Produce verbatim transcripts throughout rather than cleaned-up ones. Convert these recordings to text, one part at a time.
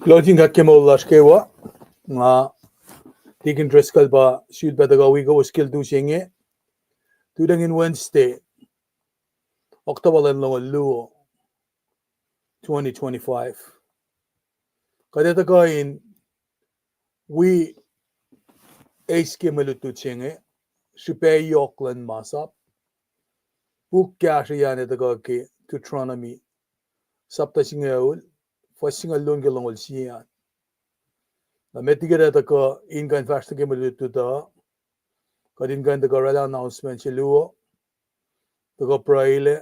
Kuloh sin God ke moul lasr kwewa. Nga Deacon Driscoll pa sulpac tuhkuh wi kowos ke lutu se inge. Tulang in Wednesday, October lwen longoul luo, twenty twenty-five. Kuht ac tuhkuh in wi eis ke mwe lutlut se inge, srihpac yohk luhn masap. Puk kahsruh an ac tuhkuh ke Deuteronomy, sapta singucul, fuhs singucul luo nuh ke longoul sie an. Na met liki kuht ac tuhkuh in kuh in fahsr nuh ke mwe lutlut uh, kuht in kuh in tuhkuh oraclah announcement se luo, tuhkuh pruhelah,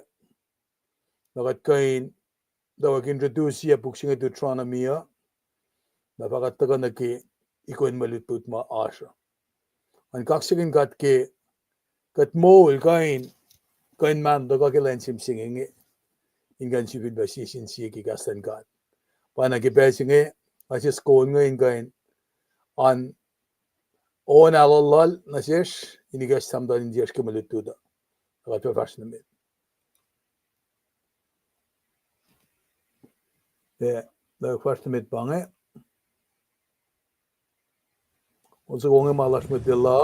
na kuht kuh in tuhkuh introduce-i puk se inge Deuteronomy uh, na fah kuht tuhkuh nuh ke ikon mwe lutlut ma oasr uh. An kaksakihn God ke kuht moul kuh in, kuh in mahno tuhkuh ke lwen se mihsenge inge, in kuh in sifilpac sie sin sie ke kahs luhn God. Pa na ke pacl se inge, nga siyuck kom inge in kuh in an on alu lal nuh sesr, in ikacslah muhtuhn insiyacsr ke mwe lutlut uh. Kuht fah fahsr nuh met. Ac, na fahsr nuh met pa inge. On soko inge ma lasr mwet Lelu.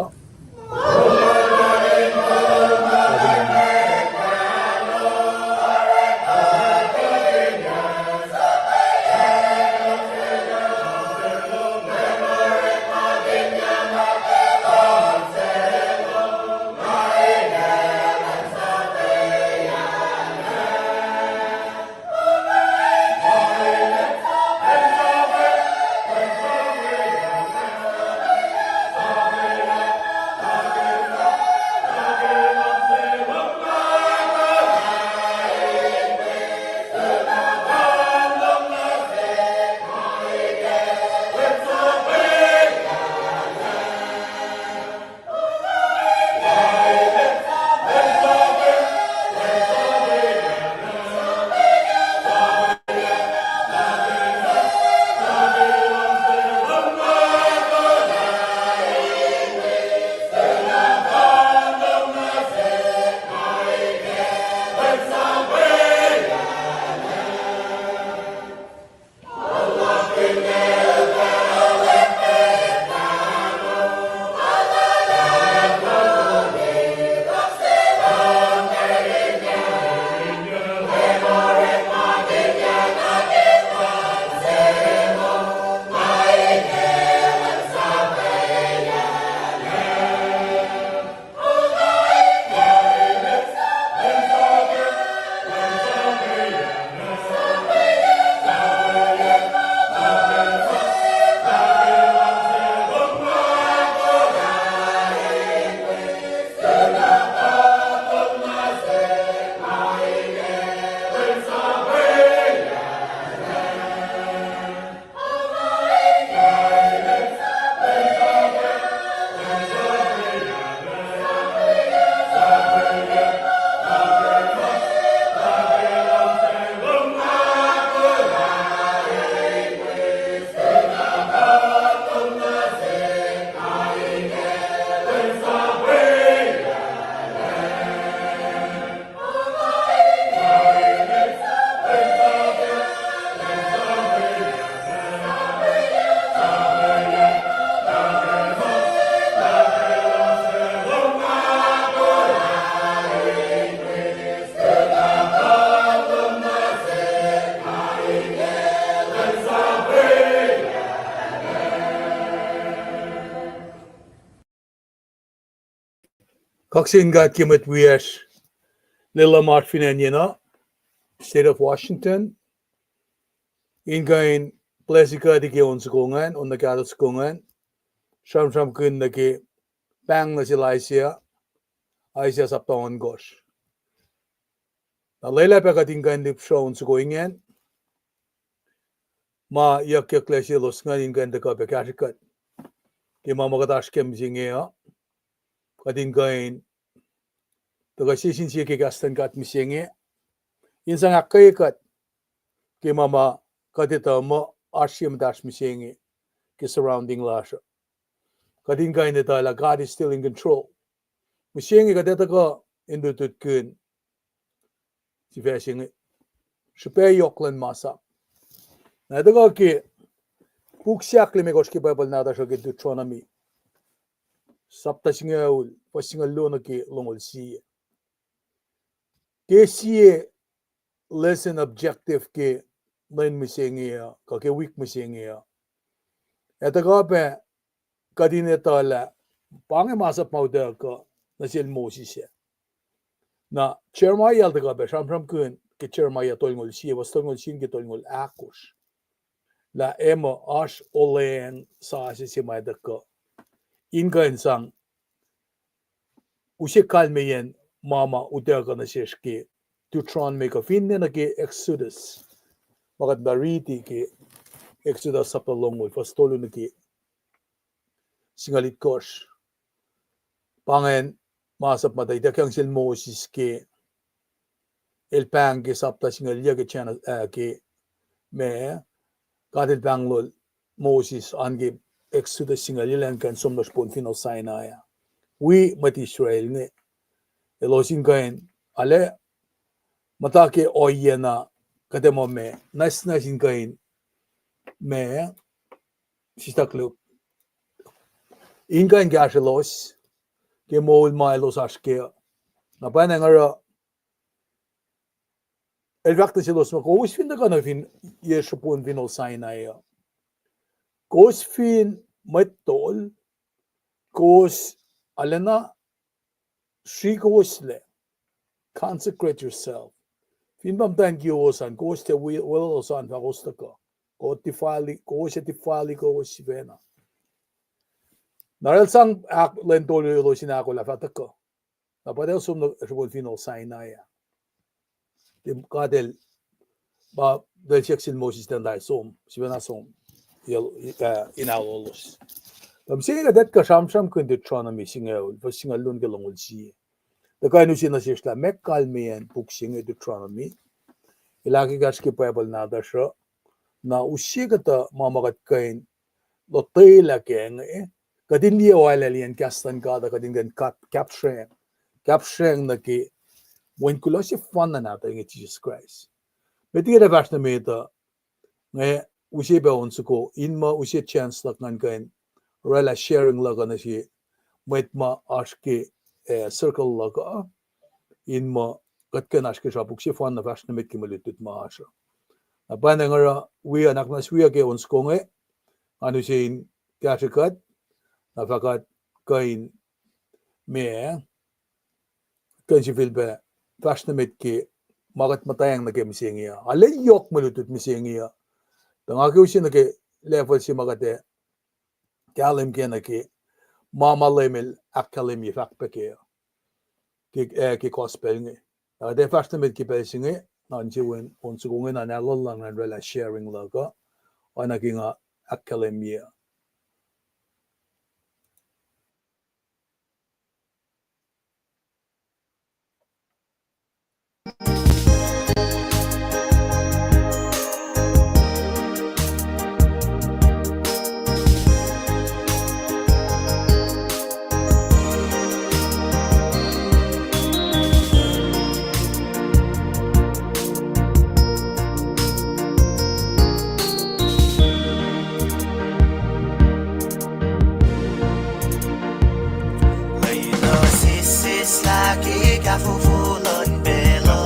Kaksakihn God ke mwet wiyacsr lwelah ma oasr fin acn yen uh, State of Washington, in kuh in bless kuht ke on soko ingacn, on nuh kahto soko ingacn, sramsramkihn nuh ke pahng nuh sel Isaiah, Isaiah sapta ohnkohsr. Na lwelah pac kuht in kuh in lihpsruh on soko ingacn, ma yuckyak lah selos ingacn in kuh in tuhkuh pac kahsrwe kuht ke ma ma kuht oasr ke mihsenge uh, kuht in kuh in tuhkuh sie sin sie ke kahs luhn God mihsenge, in sang ahkkweye kuht ke ma ma kuht etuh muh oasr sie muhtasr mihsenge ke surrounding lasr uh. Kuht in kuh in etuh lah God is still in control. Mihsenge kuht etuh kuh in lutlutkihn sifac se inge, srihpac yohk luhn masap. Na etuh kuh ke Puk se ahklimekohsr ke Bible nahtuhsr uh ke Deuteronomy, sapta singucul, fuhs singucul luo nuh ke longoul sie. Ke sie lesson objective ke lwen mihsenge uh, kuh ke wik mihsenge uh, ac tuhkuh pac kuht in etuh lah pa inge masap ma utuckuh nuh sel Moses ah. Na Jeremiah el tuhkuh pac sramsramkihn ke Jeremiah tolngoul sie, fuhs tolngoul sie nuh ke tolngoul ahkosr, lah emuh oasr olweacng sasuc se ma tuhkuh in kuh in sang use kalmeyacn ma ma utuckuh nuh sesr ke Deuteronomy kuh finne nuh ke Exodus. Ma kuht muhta riti ke Exodus sapta longoul, fuhs tolu nuh ke singucul itkohsr. Pa ingacn masap ma tuh ituckyang sel Moses ke el pahng ke sapta singucul yac ke Gen-, ah, ke ma God el pahng lol Moses an ke Exodus singucul yac, elan kuh in som nuh srihpen finohl Sinai ah. Wi mwet Israel inge, elos in kuh in, arlac muhta ke ohiyac na kuht ac muh ma nwacsnwacs in kuh in ma, sislah koluk, in kuh in kahsrwelos ke moul ma elos oasr kac. Na pwacnwacng oruh el fahk nuh selos muh kowos fin tuhkuh nuh fin, ye srihpen finohl Sinai uh, kowos fin mwet tol, kowos arulacna srihkowoslac, consecrate yourself. Fin pa muhtwacn kiyowos an, kowos tiac wi-, weluhlos an fah kowos tuhkuh. Kowos defile, kowos ac defile kowos sifacna. Na el sang ahk-, lwen tolu elos in ahkolah fah tuhkuh. Na pa el som nuh srihpen finohl Sinai ah. Tiac God el, pa el siyuck sel Moses tuh na som, sifacna som, el, ah, in aolos. Tuh mihsenge kuht etuh kuh sramsramkihn Deuteronomy singucul, fuhs singucul luo nuh ke longoul sie. Tuh kuh in use nuh sesr lah meac kalmeyacn puk se inge Deuteronomy. El ahkekahsr ke Bible nahtuhsr uh. Na use kuhtuh ma ma kuht kuh in lotwelah kac inge, kuht in liye oalacliyacn kahs luhn God uh, kuht in kuh in kap-, kapsrang, kapsrang nuh ke Wen kuloh sefanna nahtuhl inge, Jisus Kraist. Met inge tuh fahsr nuh met uh, nga use pac on soko in muh use chance luhk ngan kuh in orwaclah sharing luhk uh nuh sin mwet ma oasr ke, eh, circle luhk uh, in muh kuht kuh in oasr ke sra puk sefanna fahsr nuh met ke mwe lutlut ma oasr uh. Na pwacnwacng oruh wi uh, na kuht muhnahs wi uh ke on soko inge, ngan use in kahsrwe kuht, na fah kuht kuh in ma, kuh in sifilpac fahsr nuh met ke ma kuht muhtwacng nuh ke mihsenge uh. Arlac yohk mwe lutlut mihsenge uh. Tuh nga ke use nuh ke level se ma kuht ac kahlwem kac nuh ke ma ma Leum el ahkkahlwemye fahk pac kac uh ke, eh, ke gospel inge. Na kuht ac fahsr nuh met ke pacl se inge, na insewowo on soko inge, na nahloh luhn ngan orwaclah sharing luhk uh, oacna ke nga ahkkahlwemye uh. Lwelah sesseslah ke kahfofo luhn pacl uh,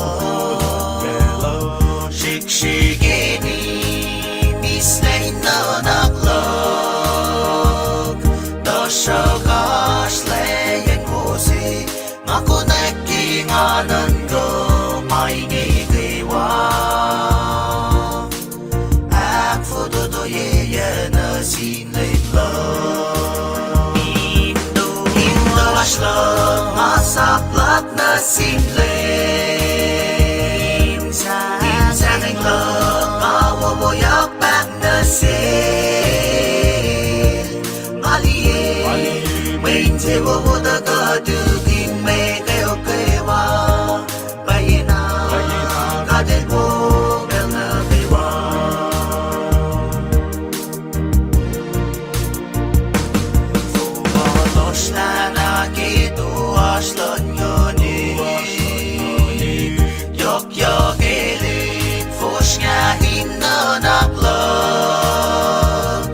srihksrihk ac nim, mislac in nuhnak luhk, tuhsruhk oasr lwacyen wo se ma konwacack ke nga nuhnkuh ma inge kwewa. Ahkfototoye nuh sin Leum luhk. Indo, indoasr luhk ma sap luhk nuh sin Leum. Insahnweng luhk ma wowoyak pahng nuh sel. Nga liye mwe insewowo tuhkuh tukun mwe kweok kwewa. Pwacyena God El wo pacl nuh kwewa. Fohlohsrlah na ke toasr luhn nguhn, yohkyohkelihk fosrngah in nuhnak luhk.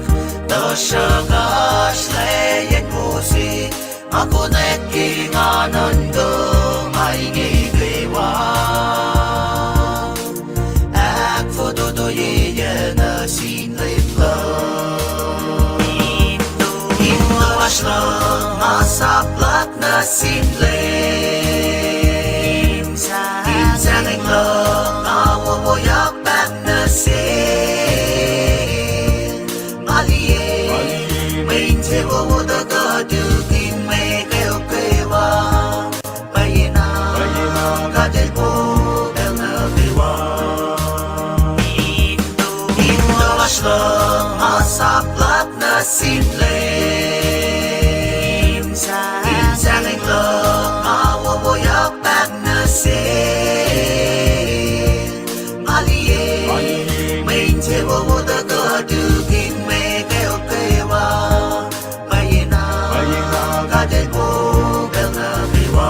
Sruhkasrlac yen Moses, ma konwacack ke nga nuhnkuh ma inge kwewa. Ahkfototoye nuh sin Leum luhk. Indo oasr luhk ma sap luhk nuh sin Leum. In sahngweng luhk ma wowoyak pac nuh sel. Nga liye mwe insewowo tuhkuh tukun mwe kweok kwewa. Pwacyena God El po pacl nuh kwewa. Indo oasr luhk ma sap luhk nuh sin Leum. In sahngweng luhk ma wowoyak pac nuh sel. Nga liye mwe insewowo tuhkuh tukun mwe kweok kwewa. Pwacyena God El po pacl nuh kwewa.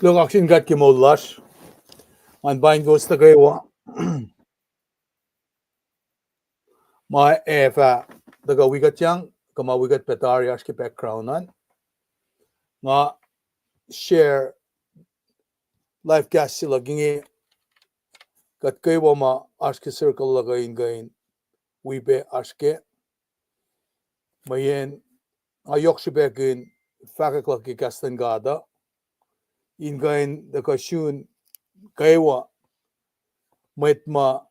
Kuloh kaksakihn God ke moul lasr. Ngan paing kowos nuh kwewa. Ma ac fah tuhkuh wi kuht yang, kuh ma wi kuht pac tari oasr ke background an. Nga share live cast se luhk inge, kuht kwewa ma oasr ke circle luhk uh in kuh in wi pac oasr ke. Mweyen nga yohk srihpackihn fahkwack luhk ke kahs luhn God uh, in kuh in tuhkuh sun kwewa mwet ma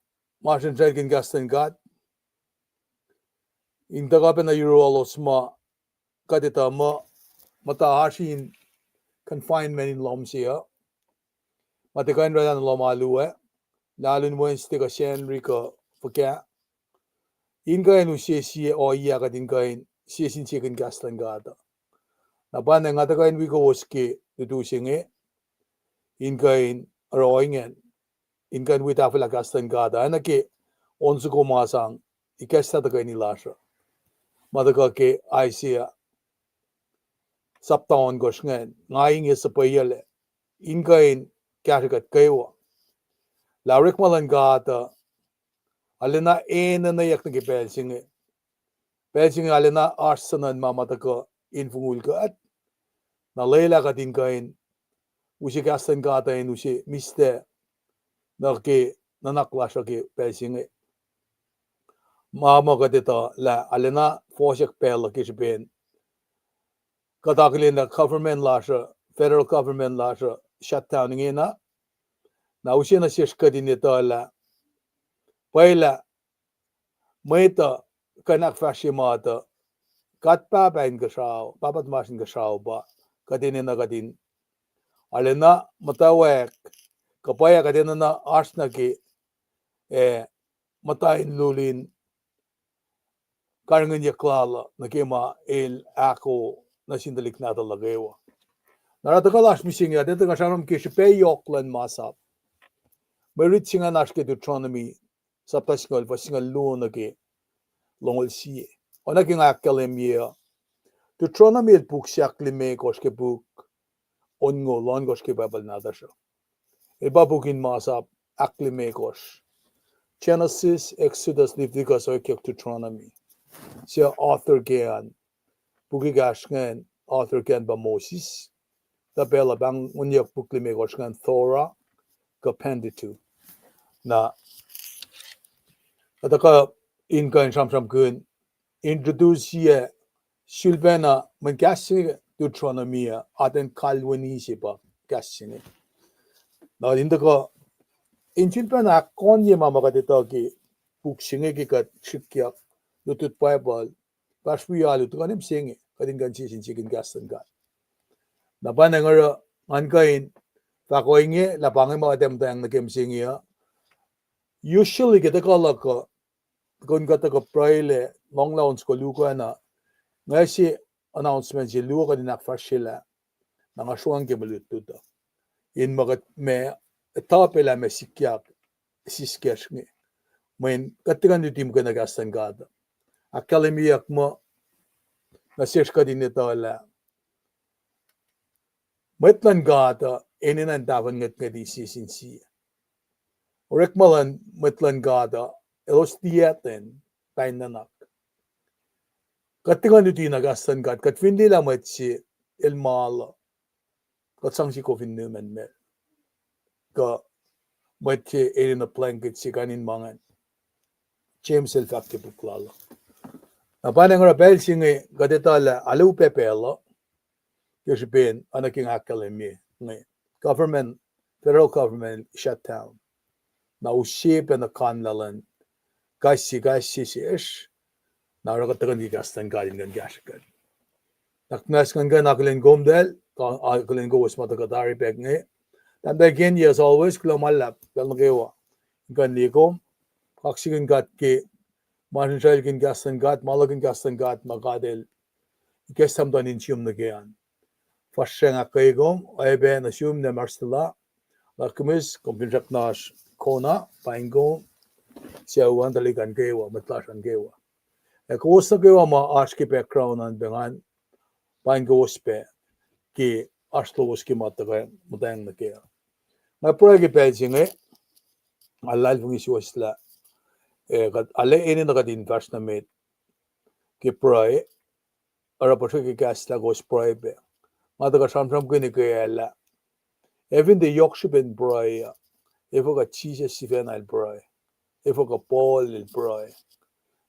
masrinsraclkihn kahs luhn God, in tuhkuh pac nuh yohrohlos ma kuht etuh muh muhta oasr in confinement in lohm se uh. Ma tiac kuh in oraclah nuh lohm alu ah, lahlun Wednesday kuh Sacnri kuh fuhkah, in kuh in use sie ohiyac kuht in kuh in sie sin sie kihn kahs luhn God uh. Na pa na nga tuhkuh in wi kowos ke lutu se inge, in kuh in oruh ingacn, in kuh in wi tahfwelah kahs luhn God uh, oacna ke on soko ma sang ikacslah tuhkweni lasr uh, ma tuhkuh ke Isaiah sapta ohnkohsr ingacn, nga inge suhpweyuclac, in kuh in kahsrwe kuht kwewa lah orekma luhn God uh arulacna enenweyuck nuh ke pacl se inge. Pacl se inge arulacna oasr suhnuhn ma ma tuhkuh in fongul kuht. Na lwelah kuht in kuh in use kahs luhn God uh in use mihslac nuh ke nuhnak lasr uh ke pacl se inge. Ma ma kuht etuh lah arulacna fohsack pacl uh ke srihpen kuht akihlen lah government lasr uh, federal government lasr uh shutdown ingena. Na use nuh sesr kuht in etuh lah pwacye lah mwet uh kuh in ahkfahsrye ma tuh God Pahpah Inkuhsrao, Pahpah tuhmasr Inkuhsrao pa kuht enenuh kuht in arulacna muhtwacwacack, kuh pwacye kuht enenuh oasr nuh ke, eh, muhta in lulin karihngihnyuck lal uh nuh ke ma el ahko nuh sin tuhlihk nahtuhl nuh kwewa. Na oruh tuhkuh lasr mihsenge uh, tiac tuhkuh sramsram ke srihpac yohk luhn masap. Mwe rit se ingacn oasr ke Deuteronomy sapta singucul, fuhs singucul luo nuh ke longoul sie. Oacna ke nga ahkkahlwemye uh, Deuteronomy el puk se ahklimekohsr ke puk onngoul ohnkohsr ke Bible nahtuhsr uh. El pa puk in masap ahklimekohsr. Genesis, Exodus, Leviticus, oekyuck Deuteronomy. Se author ke an, puk ekahsr ingacn, author ke an pa Moses. Tuh pacl uh pahngonyuck puk limekohsr ingacn Torah kuh Pentateuch. Na, na tuhkuh in kuh in sramsramkihn, introduce-ye sulpacna mweyen kahs se inge Deuteronomy uh, atacn kalweni se pa kahs se inge. Na in tuhkuh in sulpacna ahkkahlwemye ma ma kuht etuh ke puk se inge ke kuht srihkyak lutlut Bible, fahsr wi alu tuhkuh ne mihsenge, kuht in kuh in sie sin sie kihn kahs luhn God. Na pa na nga oruh ngan kuh in Fahk ohinge, lah pa inge ma kuht ac muhtwacng nuh ke mihsenge uh. Usually ke tuhkuh luhk uh, kom kuh tuhkuh pruhe lac, lohnglah on soko luo an uh, nga se announcement se luo kuht in ahkfahsryelah, na nga sruhngwac ke mwe lutlut uh, in ma kuht ma, etuh pac lah ma sikyak siskacsr inge. Mweyen kuht tiac kuh in luti muhkwena kahs luhn God uh. Ahkkahlwemyeyuck muh nuh sesr kuht in etuh lah mwet luhn God uh enenuh in tahfuh ngwetngwet sie sin sie. Orekma luhn mwet luhn God uh, elos tiac etuh in pain nuhnak. Kuht tiac kuh in luti na kahs luhn God, kuht fin liye lah mwet se el ma luh, kuht sang soko fin numan me, kuh mwet se enenuh blanket se kain in ma ingacn. James el fahk ke puk lal uh. Na pa inge oruh pacl se inge kuht etuh lah arlac upac pacl uh, ke srihpen oacna ke nga ahkkahlwemye inge, government, federal government shutdown. Na use pac na kanlah luhn kais sie kais sie sesr, na oruh kuht tuhkuh nuh ke kahs luhn God in kuh in kahsre kuht. Na kuht muhnahs ngan kuh in akihlen komtacl, akihlen kowos ma tuhkuh tari pac inge. Tahmtahel Kenny, as always, kuloh ma luhlahp pacl nuh kwewa in kuh in liye kom, kaksakihn God ke ma srihsrihk in kahs luhn God, ma luhk in kahs luhn God ma God el ikacslah muhtuhn insiom nuh ke an. Fahsracng ahkkweye kom, oacyacpac nuh sum Nahum Arstala, Luhk Kumis, kom finsrak na oasr Kona, paing kom, sucu an, tuhlihk an kwewa, mwet lasr an kwewa. Ac kowos nuh kwewa ma oasr ke background an pac ngan, paing kowos pac ke oasr lowos ke ma tuhkuh muhtweng nuh kac. Nga pruhe ke pacl se inge, nga luhlahlfongi suwohs lah, eh, kuht, arlac enenuh kuht in fahsr nuh met ke pruhe, oruh puhsrwek ke kahs lah kowos pruhe pac. Nga tuhkuh sramsramkihn ke lah, ac fin tiac yohk srihpen pruhe uh, efuh kuh Jisus sifacna el pruhe? Efuh kuh Paul el pruhe?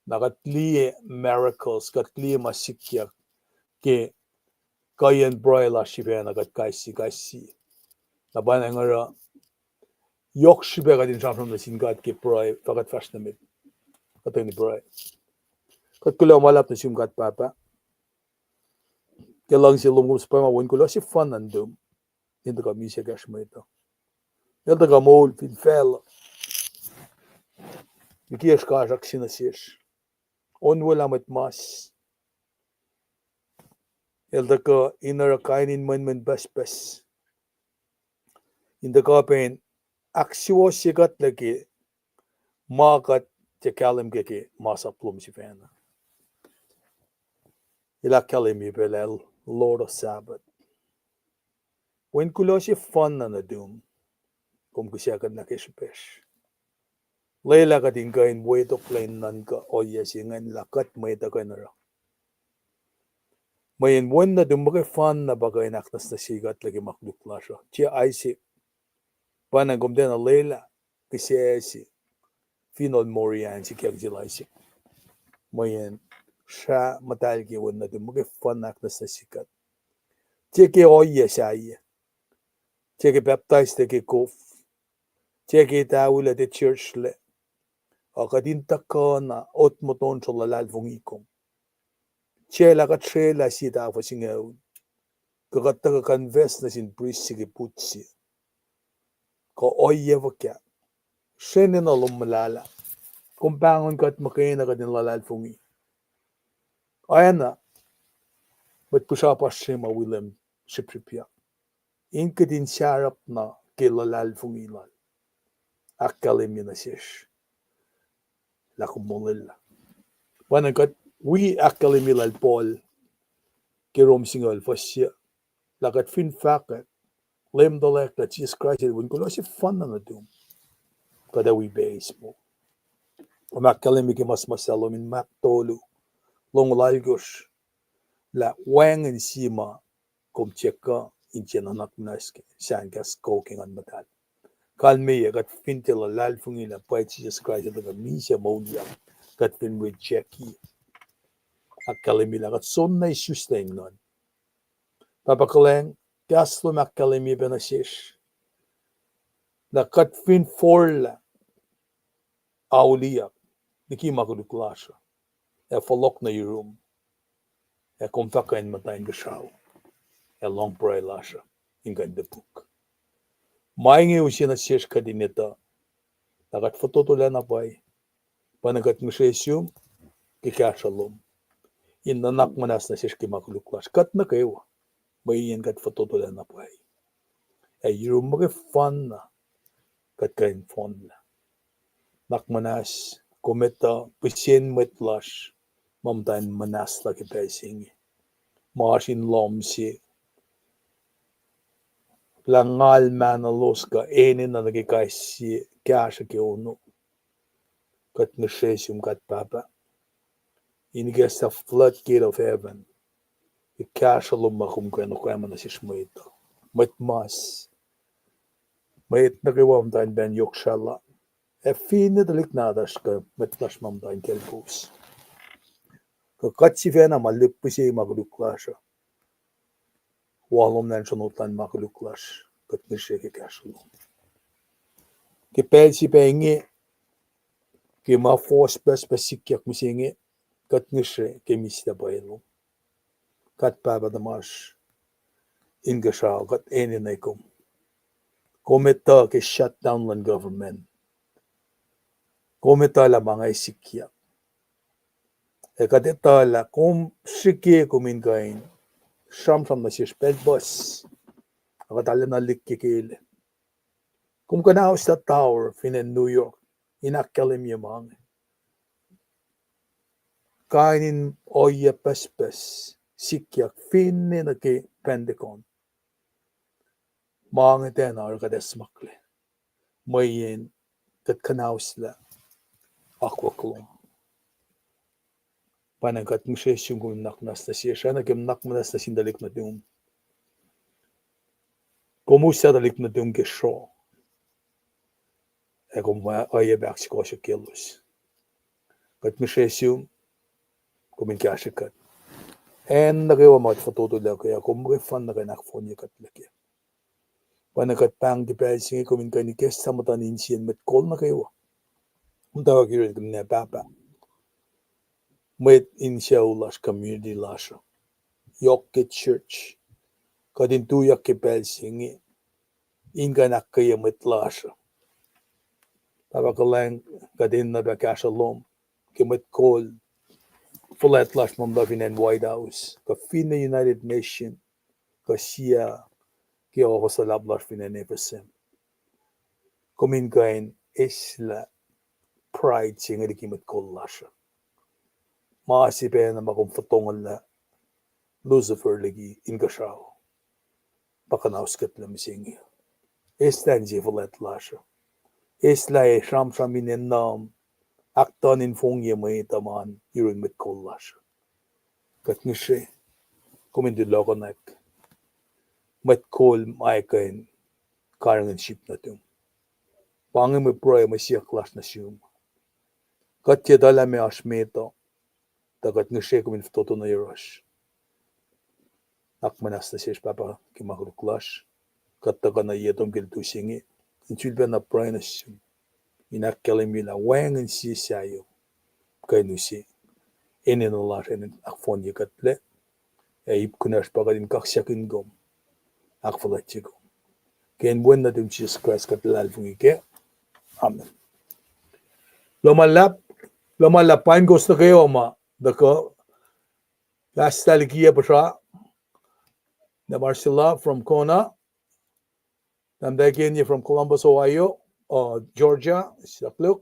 Na kuht liye miracles, kuht liye ma sikyak ke kuhiyacn pruhe lasr sifacna kuht kais sie kais sie. Na pa inge oruh yohk srihpac kuht in sramsram nuh sin God ke pruhe, fah kuht fahsr nuh met. Kuht tuhkweni pruhe. Kuht kuloh ma luhlahp nuh sum God Pahpah, ke luhngse lom, kom suhpwacma. Wen kuloh sefanna nuhtum in tuhkuh misac kacsr mwet uh. El tuhkuh moul fin facluh, liki oasr kasrak se nuh sesr, onwelah mwet mas. El tuhkuh in oruh kain in mwenmwen pucspucs, in tuhkuh pac in ahksuwohsye kuht nuh ke ma kuht tiac kahlwem kac ke masap lom sifacna. El ahkkahlwemye pac lah el Lord of Sabbath. Wen kuloh sefanna nuhtum, kom kihsackuhnlah ke srihpacsr. Lwelah kuht in kuh in wetoklac in nuhnkuh ohiyac se ingacn lah kuht mwet uh kuh in oruh. Mweyen Wen nuhtum muhkwefanna pa kuh in ahknwacsnwacsye kuht nuh ke ma koluk lasr uh. Tiac Isaac. Pa na kom tiacna lwelah kihsac se fin ol Moriah in sikyak sel Isaac. Mweyen srah muhtahl ke Wen nuhtum muhkwefanna ahknwacsnwacsye kuht. Tiac ke ohiyac sahyac. Tiac ke pacptaislac ke kof. Tiac ke tahfwelah tiac churchlac. Ac kuht in tuhkuh na otmotonsro luhlahlfongi kom. Tiac lah kuht srelah sie tahfuh singucul, kuh kuht tuhkuh confess nuh sin prist se ke put se, kuh ohiyac fuhkah, srwacn enenuh lom muhlahlah. Kom pahngon kuht muhkwena kuht in luhlahlfongi. Oacna mwet pihsrapasr se ma wi Leum srihpsrihpyak, in kuht in sarap na ke luhlahlfongi lal. Ahkkahlwemye nuh sesr lah kom molwelah. Pwacnwacng kuht wi ahkkahlwemye lal Paul ke Rom singucul fuhs se, lah kuht fin fahkwack Leum tuhlac lah Jisus Kraist el Wen kuloh sefanna nuhtum, kuht ac wi pac eis moul. Kom ahkkahlwemye ke ma suhmuhslah lom in Mark tolu, longoul alkosr, lah wacngihn sie ma kom tiac kuh in tiac nuhnak muhnahs kac, sahn kahs kok ke Nguhn Muhtahl. Kalmeyac kuht fin tiac luhlahlfongi lah pwacye Jisus Kraist el tuhkuh misac moulyak, kuht fin reject-i ahkkahlwemye lah kuht soenna isuslac in nguhn. Pahpah kuhlwacng, kahs lom ahkkahlwemye pac nuh sesr lah kuht fin forlah auliyak liki ma koluk lasr uh, ac fohlohk nuh yurum, ac kom fah kuh in muhta inkuhsrao, ac lohng pruhe lasr uh in kuh in topuk. Ma inge use nuh sesr kuht in etuh lah kuht fototolac na pwacye. Pa na kuht ngihsre sum ke kahsruh lom in nuhnak muhnahs nuh sesr ke ma koluk lasr, kuht nuh kwewa, mweyen kuht fototolac na pwacye. Ac yurum muhkwena kuht kuh in fohnlah. Nuhnak muhnahs, kom etuh pihsen mwet lasr ma muhta in muhnahslah ke pacl se inge. Ma oasr in lohm se, lah ngal mahno lalos kuh enenuh nuh ke kais sie kahsruh ke ono. Kuht ngihsre sum God Pahpah in ikacslah floodgate of heaven ke kahsruh lom ma kom kuh in orekma nuh sesr mwet uh, mwet mas, mwet nuh kwewa muhta in pacl yohk srahlah. Ac finne tuhlihk nahtuhsr kuh mwet lasr ma muhta in kaclpous, kuh kuht sifacna ma lihpihsye ma koluk lasr uh, walomlah in sronot luhn ma koluk lasr, kuht ngihsre ke kahsruh lom. Ke pacl se pac inge, ke ma fohs pucspucs sikyak mihsenge, kuht ngihsre ke mihslac pwacye lom. God Pahpah tuhmasr Inkuhsrao, kuht enenuh kom. Kom etuh ke shutdown luhn government, kom etuh lah ma inge sikyak. Ac kuht etuh lah kom srihke kom in kuh in sramsram nuh sesr pacl puhs, ac kuht arulacna lihkkeke lac. Kom kuhnahoslah tower fin acn New York in ahkkahlwemye ma inge. Kain in ohiyac pucspucs sikyak finne nuh ke Pentagon. Ma inge tiacna oruh kuht acsmaklac, mweyen kuht kuhnahoslah akwuck lom. Pwacnwacng kuht ngihsre sum kom in nuhnak muhnahs nuh sesr, oacna ke nuhnak muhnahs nuh sin tuhlihk nuhtum. Kom uslah tuhlihk nuhtum ke sruoh, ac kom oacyacpac ahksukohsohkyelos. Kuht ngihsre sum kom in kahsrwe kuht. Acn nuh kwewa ma kuht fototolac ke, ac kom muhkwena kuh in ahkfohnye kuhtlac ke. Pwacnwacng kuht pahng ke pacl se inge kom in kuh in ikacslah muhtuhn insiyacn mwet kol nuh kwewa, muhtwacwacack yurin kom, Pahpah, mwet in sucu lasr, community lasr uh, yohk ke church, kuht in tuyak ke pacl se inge in kuh in ahkkweye mwet lasr uh. Pahpah kuhlwacng, kuht enenuh pac kahsruh lom ke mwet kol fuhlwact lasr ma muhta fin acn White House kuh finne United Nation kuh sia ke ohfohs luhlahp lasr fin acn F S M. Kom in kuh in eislah pride se inge liki mwet kol lasr uh. Ma se pacna ma kom fotonglah Lucifer liki inkuhsrao, pa kuhnahoskuhtlac mihsenge. Eislah inse fuhlwact lasr uh. Eislah ac sramsram in enenuh, ahktuhn in fongye mwet uh ma yurin mwet kol lasr uh. Kuht ngihsre, kom in tulohkohnak mwet kol ma kuh in karihngihn sip nuhtum. Pa inge mwe pruhe mwe siyuck lasr nuh sum. Kuht tiac etuh lah meac oasr met uh, tuh kuht ngihsre kom in fototo nuh yohrohsr. Nuhnak muhnahs nuh sesr, Pahpah, ke ma koluk lasr. Kuht tuhkuh nuh ye tom ke lutu se inge in sulpacna pruhe nuh sum, in ahkkahlwemye lah wacngihn sie sahyac kuh in use enenuh lasr in ahkfohnye kuhtlac, ac ip kunacsr pa kuht in kaksakihn kom, ahkfuhlwactye kom. Ke inen wen nuhtum Jisus Kraist kuht luhlahlfongi kac. Amen. Lohm ma luhlahp, lohm ma luhlahp paing kowos nuh kwewa ma tuhkuh. Kahs liki yac puhsra, na Marcella from Kona, Tahmtahel Kenye from Columbus, Ohio, uh, Georgia, siyuck luhk.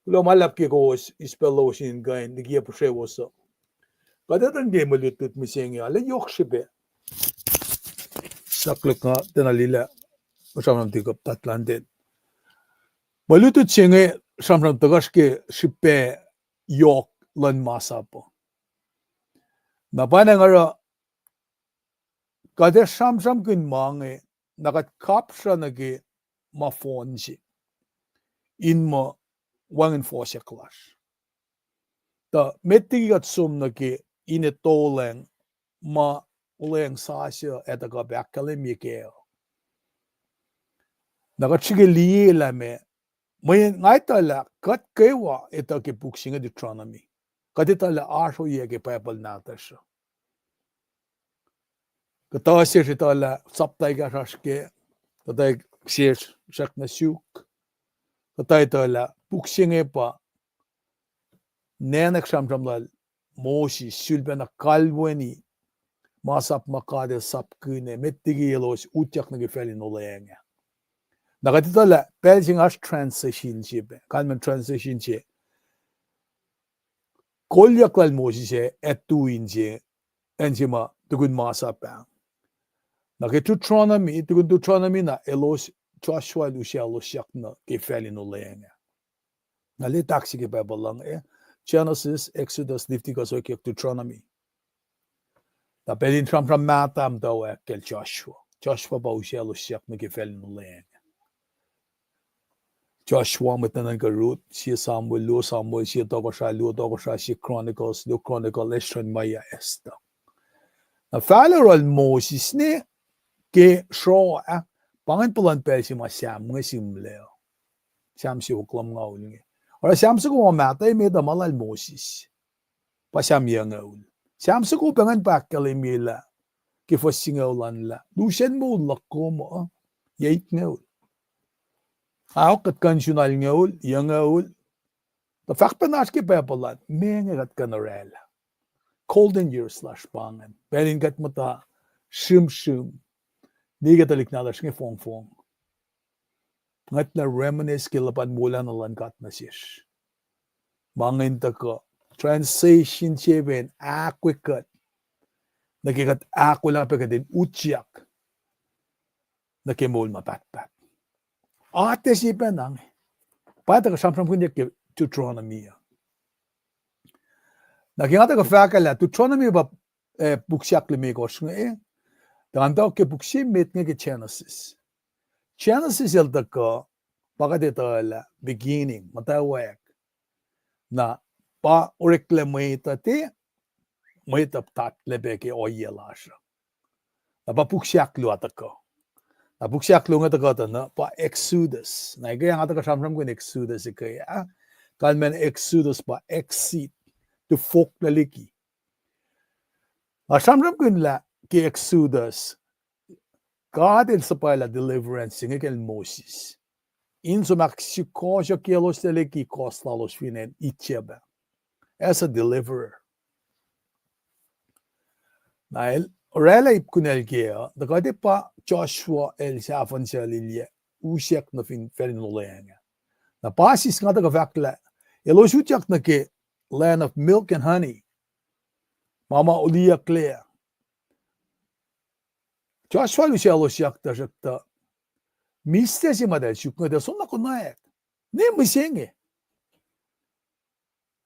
Kuloh ma luhlahp ke kowos, eis pacl lowos in kuh in liki yac puhsrewos uh. Kuht etuh ke mwe lutlut mihsenge arlac yohk srihpac. Siyuck luhk nga tiacna liye lah sramsram tuhkuh Atlantic. Mwe lutlut se inge sramsram tuhkuh ke srihpac yohk luhn masap uh. Na pa na nga oruh kuht ac sramsramkihn ma inge, na kuht kapsra nuh ke ma fohn se in muh wacngihn fohsack lasr. Tuh met liki kuht som nuh ke in etolacng ma Olweacng Sasuc ac tuhkuh pac ahkkahlwemye kac uh, na kuht srihke liye lah meac, mweyen nga etuh lah kuht kwewa etuh ke puk se inge Deuteronomy. Kuht etuh lah oasr ohiyac ke Bible nahtuhsr uh. Kuhtuh sesr etuh lah sapta ekahsr oasr kac, Kuht ac sesr srackna suk. Kuht ac etuh lah puk se inge pa nacnwack sramsram lal Moses, sulpacna kalweni masap ma God El sapkihn, met liki elos utyak nuh ke facl in olweacng ah. Na kuht etuh lah pacl se inge oasr transition se pac, kalmac transition se. Kolyuck lal Moses ac, ac tu in se, acn se ma tukun masap ah. Na ke Deuteronomy, tukun Deuteronomy na elos, Joshua el usaclosyak nuh ke facl in olweacng ah. Na lwelah se ke Bible luhn, eh, Genesis, Exodus, Leviticus, okyak Deuteronomy. Na pacl in sramsram mahtuh muhtwacwacack kacl Joshua. Joshua pa usaclosyak nuh ke facl in olweacng. Joshua, mwet nuhnuhnkuh Ruth, sie Samuel, luo Samuel, sie Tohkohsrah, luo Tohkohsrah, sie Chronicles, luo Chronicle, Esdra, Nehemiah, Esther. Na fahluh lal Moses ne ke sroa, pa ingacn puhlan pacl se ma Sam inge sihmlac. Sam siofok lumngaul inge. Oruh Sam soko ma mahtuh emet uh ma lal Moses. Pa Sam yucngucul. Sam soko pa ingacn pa ahkkahlwemye lah ke fuhs singucul an lah lusen moul luhk kom uh, yac itngucul? Aok kuht kuh in sun alngucul, yucngucul. Tuh fahk pacna oasr ke Bible an, meac inge kuht kuh in orwaclah? Golden years lasr pa ingacn. Pacl in kuht muhta srihmsrihmke tuhlihk nahtuhsr inge fongfong. Ngwetlah reminisce ke luhpan wolacna luhn God nuh sesr. Ma ingacn tuhkuh transition se pac in ahkwe kuht nuh ke kuht ahkolah pac kuht in utyak nuh ke moul ma pahtpaht. Atac se pacna inge. Pa tuhkuh sramsramkihnyuck ke Deuteronomy uh. Na ke nga tuhkuh fahk lah Deuteronomy pa, eh, puk se ahklimekohsr inge, tuh ngan tuh ke puk se met inge ke Genesis. Genesis el tuhkuh, pa kuht etuh lah beginning, muhtwacwacack. Na pa oreklac mwet uh te, mwet uh puhtatlac pac ke ohiyac lasr uh. Na pa puk se ahkluo tuhkuh. Na puk se ahkluo inge tuhkuh tuh na pa Exodus. Na eke nga tuhkuh sramsramkihn Exodus eke ah, kalmac Exodus pa exit, tufoklac liki. Na sramsramkihn lah ke Exodus, God el suhpwaclah deliverance se inge kacl Moses in som ahksukohsohkyaclos liki kohs lalos fin acn Egypt ah, as a deliverer. Na el orwaclah ip kunacl kac uh, tuh kuht ac pa Joshua el sahfuhn sel ilyac, usyak nuh fin facl in olweacng ah. Na pa sis nga tuhkuh fahk lah elos utyak nuh ke land of milk and honey, ma ma oliyucklac. Joshua el usaclosyak tuhsruhktuh mihslac se ma eltahl suk inge tuh soenna konwacack. Ne mihsenge.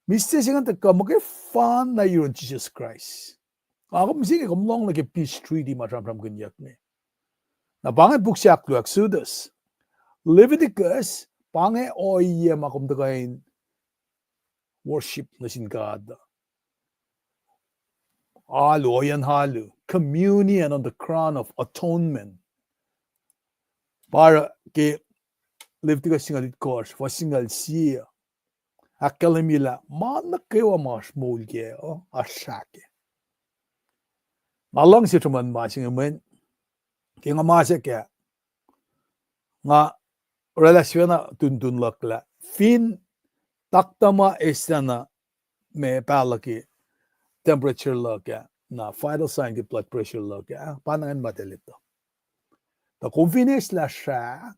Mihslac se ingacn tuhkuh muhkwena yurin Jisus Kraist. Nga kom mihsenge kom lohng nuh ke peace treaty ma sramsramkihnyuck inge. Na pa inge puk se ahkluo Exodus. Leviticus, pa inge ohiyac ma kom tuhkuh in worship nuh sin God. Alu, ohiyacn alu, communion on the ground of atonement. Pa oruh ke Leviticus singucul itkohsr, fuhs singucul sie, ahkkahlwemye lah ma nuh kwewa ma oasr moul kac uh, oasr srah kac. Nga luhngse sruhmuhn ma se inge mweyen ke nga masack ah, nga oraclah sifacna tuntun luhk lah fin taktuh ma eislah na ma pahluh ke temperature luhk ah, na vital sign ke blood pressure luhk ah, pa na ingacn ma eltahl etuh. Tuh kom fin eslah srah,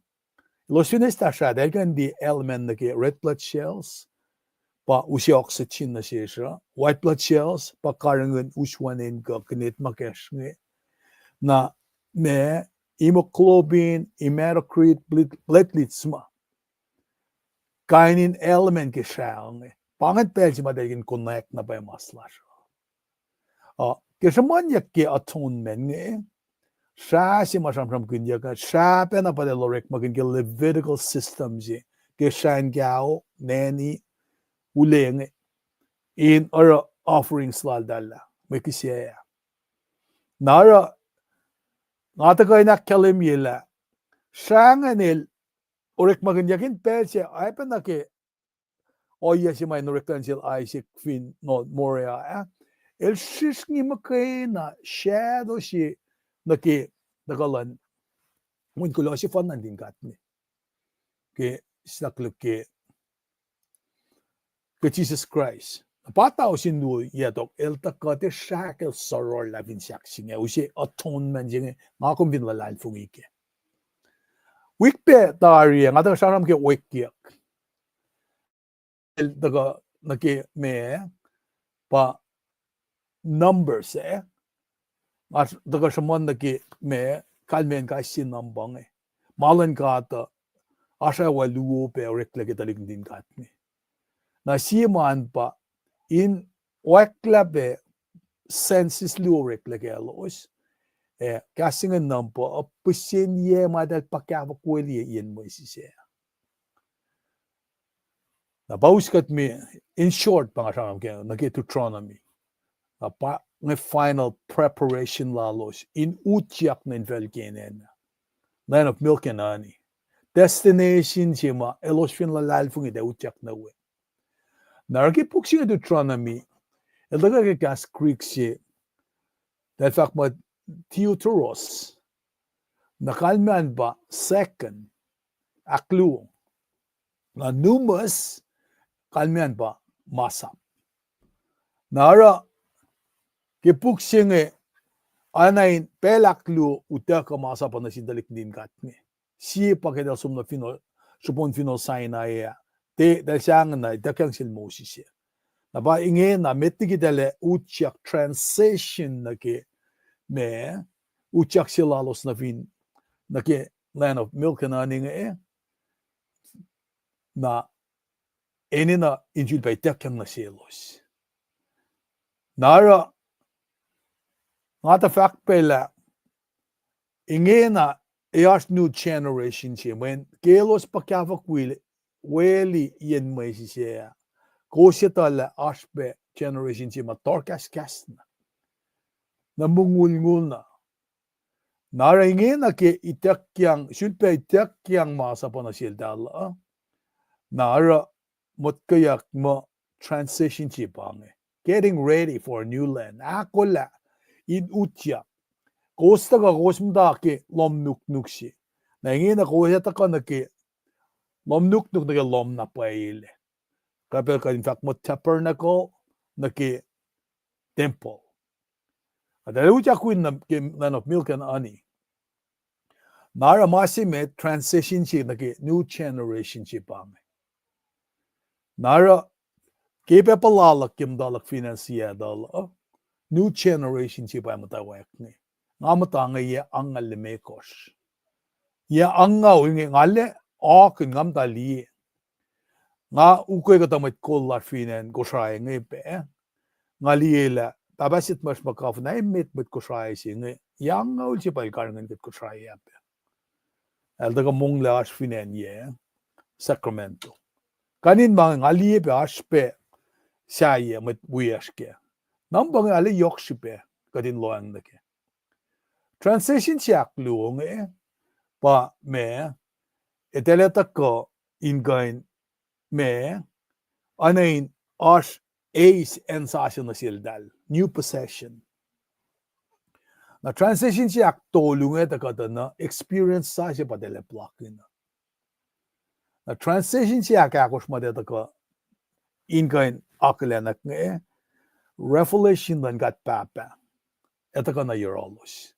elos fin eslah srah, eltahl kuh in liye element nuh ke red blood cells, pa use oxygen nuh sesr uh, white blood cells pa karihngihn us wacngihn kuh kinet ma kacsr inge. Na ma hemoglobin, hematocrit, platelets ma kain in element ke srah inge. Pa ingacn pacl se ma eltahl kuh in connect na pwacye mas lasr uh. Ke sruhmuhnyuck ke atonement inge, srah se ma sramsramkihnyuck uh, srah pacna pa eltahl orekmakihn ke Levitical system se, ke srah in kao, neni, ulengi, in oruh offerings laltahl ah, mwe kihsac ah. Na oruh nga tuhkuh in ahkkahlwemye lah srah ingacn el orekmakihnyuck in pacl se, oacpacna ke ohiyac se ma in oreklac sel Isaac fin nohfohn Moriah ah, el srihsrngi muhkwena shadow se nuh ke, tuhkuh luhn Mweyen kuloh sefanna nuhtin God me. Ke siyuck luhk ke, ke Jisus Kraist. Pa tausin luo yac tok, el tuh kuht ac srahk el sororlah fin sahk se inge, use atonement se inge, nga kom fin luhlahlfongi kac. Wik pac tari ah, nga tuh sramsram ke oekyuck. El tuhkuh nuh ke ma pa Numbers ah. Nga tuhkuh sruhmuhn nuh ke ma, kalmacn kais sie number inge. Ma luhn God uh, oasr oa luo pac oreklac ke tuhlihk nuhtin God inge. Na sie ma an pa, in oacklah pac census luo oreklac kaclos, ah, kahs se inge number uh, pihsen yac ma eltahl puhkahfuckwelihk yen mwesis ah. Na pa us kuht me, in short, pa nga sramsram ke, nuh ke Deuteronomy. Na pa inge final preparation lalos in utyak nuh infacl Canaan, land of milk and honey. Destination se ma elos fin luhlahlfongi tuh utyak nuh we. Na oruh ke puk se inge Deuteronomy, el tuhkuh ke kahs Greek se, eltahl fahk muh deuteros. Na kalmacn pa second, ahkluo. Na pneumos, kalmacn pa masap. Na oruh ke puk se inge, oacna in pacl ahkluo utuckuh masap uh nuh sin tuhlihk nuhtin God inge. Sie pa ke eltahl som nuh fin, sruhpon finohl Sinai ah, tiac eltahl sahngweng na ituckyang sel Moses ah. Na pa ingena met liki eltahl ac utyak transition nuh ke ma, utyak se lalos nuh fin, nuh ke land of milk and honey inge, na enenuh in sulpac ituckyang nuh selos. Na oruh, nga tuh fahk pac lah, ingena ac oasr new generation se, mweyen ke elos puhkahfuckwelihk yen mwesis ah, kowos etuh lah oasr pac generation se ma tohrkahskahs na, na mongulngul na. Na oruh ingena ke ituckyang, sulpac ituckyang masap uh nuh seltahl uh, na oruh motkweyuck muh transition se pa inge. Getting ready for a new land. Ahkolah in utyak. Kowos tuhkuh, kowos muhta ke lohm nuknuk se. Na ingena kowos ac tuhkuh nuh ke lohm nuknuk nuh ke lohm na pwacye. Kuh pac kuht in fahk muh tabernacle nuh ke temple. Eltahl utyak wi nuh ke land of milk and honey. Na oruh ma se met transition se nuh ke new generation se pa inge. Na oruh ke pac puhla luhk ke muhta luhk fin acn Seattle uh, new generation se pa muhtwacwacack inge. Nga muhta inge yac angngaul limekohsr. Yac angngaul inge nga lac akihn, nga muhta liye. Nga ukwe kuhtuh mwet kol lasr fin acn Kosrae inge pac. Nga liye lah pahpah Sidmash McGovern emet mwet Kosrae se inge, yac angngaul se pa el karihngihn kuht Kosrae ah pac. El tuhkuh monglac oasr fin acn yac Sacramento. Kain in ma inge nga liye pac oasr pac sahyac mwet wiyacsr kac. Number inge arlac yohk srihpac kuht in lohacng nuh kac. Transition se ahkluo inge pa ma, eltahl ac tuhkuh in kuh in ma, oacna in oasr eis acn sasuc nuh seltahl, new possession. Na transition se ahktolu inge tuh kuhtuh na experience sasuc pa eltahl ac puhlakihn. Na transition se ahkahkosr ma eltahl tuhkuh in kuh in akihlenak inge, revelation luhn God Pahpah ac tuhkuh nuh yohrohlos.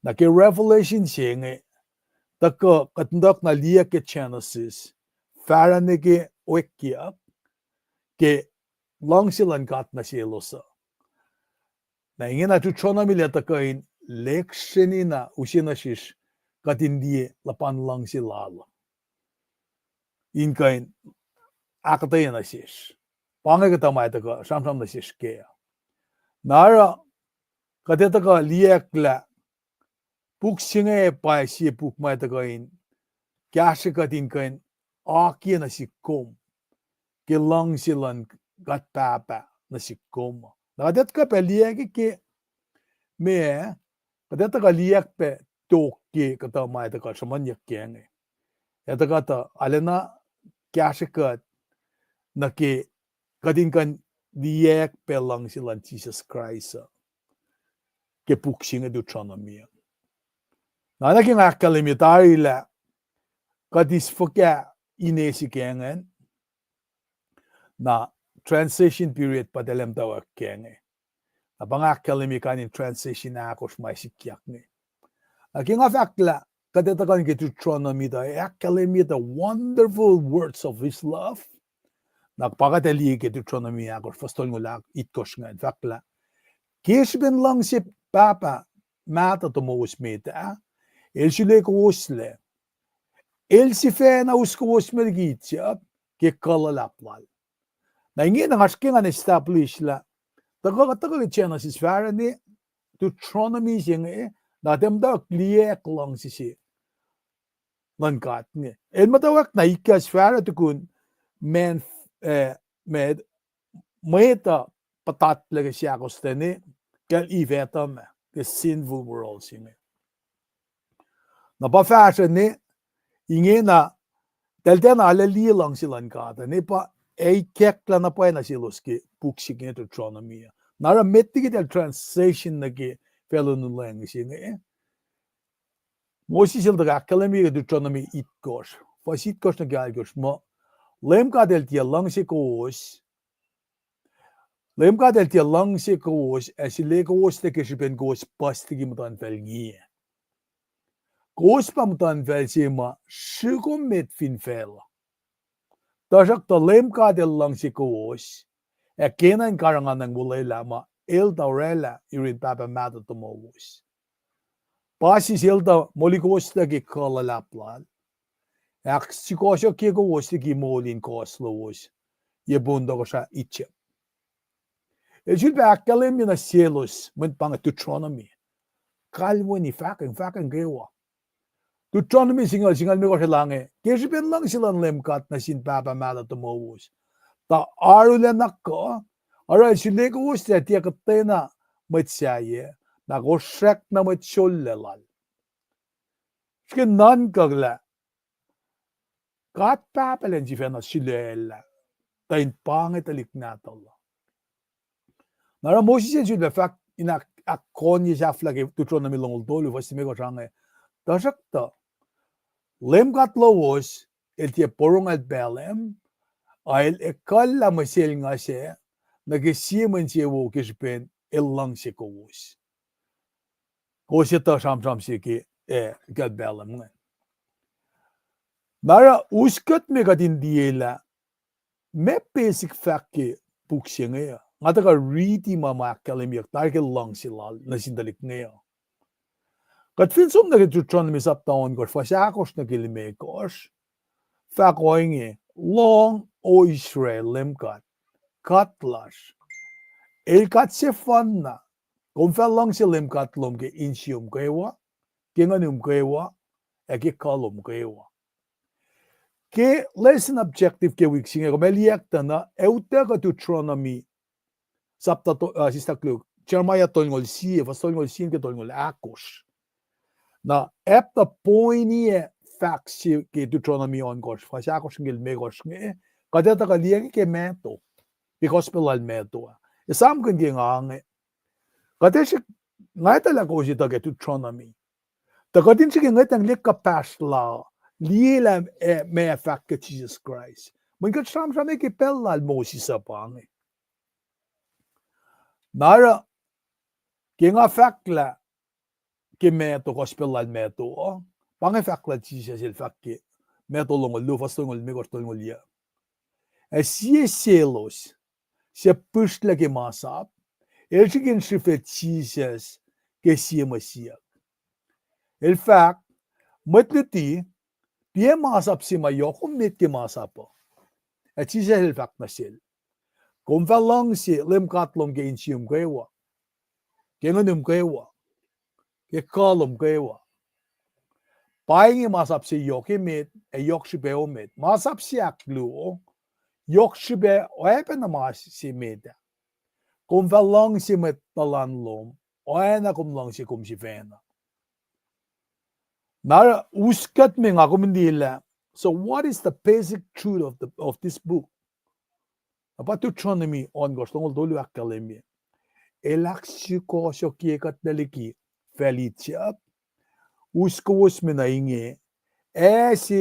Na ke revelation se inge, tuhkuh kuht muhtwacwacack na liye ke Genesis, fahsruh nuh ke Oekyuck, ke luhngse luhn God nuh selos uh. Na ingena Deuteronomy el tuhkuh in lihksreni na use nuh sesr kuht in liye luhpan luhngse lal uh in kuh in ahkuhtweyac nuh sesr. Pa inge kuhtuh ma ac tuhkuh sramsram nuh sesr kac. Na oruh kuht ac tuhkuh liyacack lah puk se inge pa sie puk ma ac tuhkuh in kahsrwe kuht in kuh in akiyac nuh sihk kom ke luhngse luhn God Pahpah nuh sihk kom. Na kuht ac tuhkuh pac liyacack ke ma, kuht ac tuhkuh liyacack pac tok ke kuhtuh ma ac tuhkuh sruhmuhnyuck kac inge. Ac tuhkuh tuh arulacna kahsrwe kuht nuh ke kuht in kuh in liyacack pac luhngse luhn Jisus Kraist uh ke puk se inge Deuteronomy uh. Na nuh ke nga ahkkahlwemye tari lah kuht eis fuhkah ine se ke ingacn, na transition period pa eltahl muhtwacwacack ke inge. Na pa nga ahkkahlwemye kain in transition ahkosr ma sikyak inge. Na ke nga fahk lah kuht etuh kuh in ke Deuteronomy tuh ahkkahlwemye the wonderful words of his love. Na pa kuht ac liye ke Deuteronomy ahkosr, fuhs tolngoul itkohsr ingacn, fahk lah, ke srihpen luhngse Pahpah mahtuh tomowos met ah, el sulaclah kowoslac, el sifacna us kowos met liki Egypt ke kuh luhlahp lal. Na ingena nga srihke ngan establish lah tuhkuh, tuhkuh ke Genesis fahsruh ne Deuteronomy se inge, na tiac muhtwacwacack liyacack luhngse se luhn God inge. El muhtwacwacack na ikacs fahsruh tukun man, eh, met, mwet uh puhtatlac ke seahkostwen, kacl Eve Adam ah, ke sinful world se inge. Na pa fahsruh ne, ingena, eltahl tiacna arlac liye luhngse luhn God ah, ne pa ac ikacklah na pwacye na selos ke puk se inge Deuteronomy ah. Na oruh met liki eltahl transition nuh ke facluh in luhngse inge, Moses el tuh ahkkahlwemye ke Deuteronomy itkohsr, fuhs itkohsr nuh ke alkohsr muh, Leum God El tiac luhngse kowos, Leum God El tiac luhngse kowos ac sulaclah kowos ke srihpen kowos puhs liki muhtuhnfacl ngiac. Kowos pa muhtuhnfacl se ma srihkom met fin facluh. Tuhsruhktuh Leum God El luhngse kowos, ac kena in karihngihnacng wolwelah ma El tuh orwaclah yurin pahpah mahtuh tomowos. Pa sie El tuh molikowoslac ke kuh luhlahp lal, ahksukohsohkye kowos liki moul in kohs lowos ye pon tohkohsrah Egypt. El sulpac ahkkahlwemye nuh selos, mwet pa inge Deuteronomy. Kalweni fahkwacng, fahkwacng kwewa. Deuteronomy singucul, singucul limekohsr el ange, ke srihpen luhngse luhn Leum God nuh sin pahpah mahtuh tomowos, tuh arulacna kuh, oruh El sulaclah kowos ac tiac kuhtwena mwet sahyac, na kowos srackna mwet sollac lal. Srihke nuhnkuh lah God Pahpah El an sifacna sulaclah, tuh in pa inge tuhlihk nahtuhl uh. Na oruh Moses el sulpac fahk in ahk-, ahkkonye sahflah ke Deuteronomy longoul tolu, fuhs limekohsr ange, tuhsruhktuh Leum God lowos El tiac porongo Balaam, a El ekuhllah mwe selnguh sac nuh ke sie mwe insewowo ke srihpen El luhngse kowos. Kowos etuh sramsram se ke, eh, kacl Balaam inge. Na oruh us kuht me kuht in liye lah meac basic fact ke puk se inge uh. Nga tuhkuh riti ma ma ahkkahlwemyeyuck tari ke luhngse Lal nuh sin tuhlihk inge uh. Kuht fin som nuh ke Deuteronomy sapta ohnkohsr, fuhs ahkosr nuh ke limekohsr, fahk ohinge, Lohng, O Israel, Leum God, God lasr, El God sefanna. Kom fah luhngse Leum God lom ke insiyom kwewa, ke nguhnum kwewa, ac ke kuh lom kwewa. Ke lesson objective ke wik se inge, kom ac liye tuh na, ac utuckuh Deuteronomy sapta to-, uh, sista Luke, Jeremiah tolngoul sie, fuhs tolngoul sie nuh ke tolngoul ahkosr. Na, apta pointiyac fahk se ke Deuteronomy ohnkohsr, fuhs ahkosr nuh ke limekohsr inge, kuht ac tuhkuh liye ke Matthew, ke gospel lal Matthew ah. Esamkihn ke nga inge, kuht ac srihk, nga etuh lah kowos etuh ke Deuteronomy. Tuh kuht in srihke ngwetacng liye kuhpahsr la, liye lah, eh, meac fahk ke Jisus Kraist. Mweyen kuht sramsram ke pacl lal Moses uh pa inge. Na oruh, ke nga fahk lah ke Matthew, gospel lal Matthew uh, pa inge fahk lal Jisus El fahk ke Matthew longoul luo, fuhs tolngoul limekohsr, tolngoul yuc. Ac sie selos suc pihsrlah ke masap, el srihke in srihfe Jisus ke sie mwe siyuck. El fahk, Mwet luti, piac masap se ma yohk emet ke masap uh? Ac Jisus El fahk nuh sel, Kom fah luhngse Leum God lom ke insiyom kwewa, ke nguhnum kwewa, ke kuh lom kwewa. Pa inge masap se yohk emet ac yohk srihpac emet. Masap se ahkluo, yohk srihpac oacpacna ma se met ah. Kom fah luhngse mwet tuhlan lom oacna kom luhngse kom sifacna. Na us kuht me nga kom in liye lah, so what is the basic truth of the, of this book? Na pa Deuteronomy ohnkohsr, longoul tolu ahkkahlwemye, El ahksukohsohkye kuht nuh liki facl Egypt, us kowos me nuh inge, ac se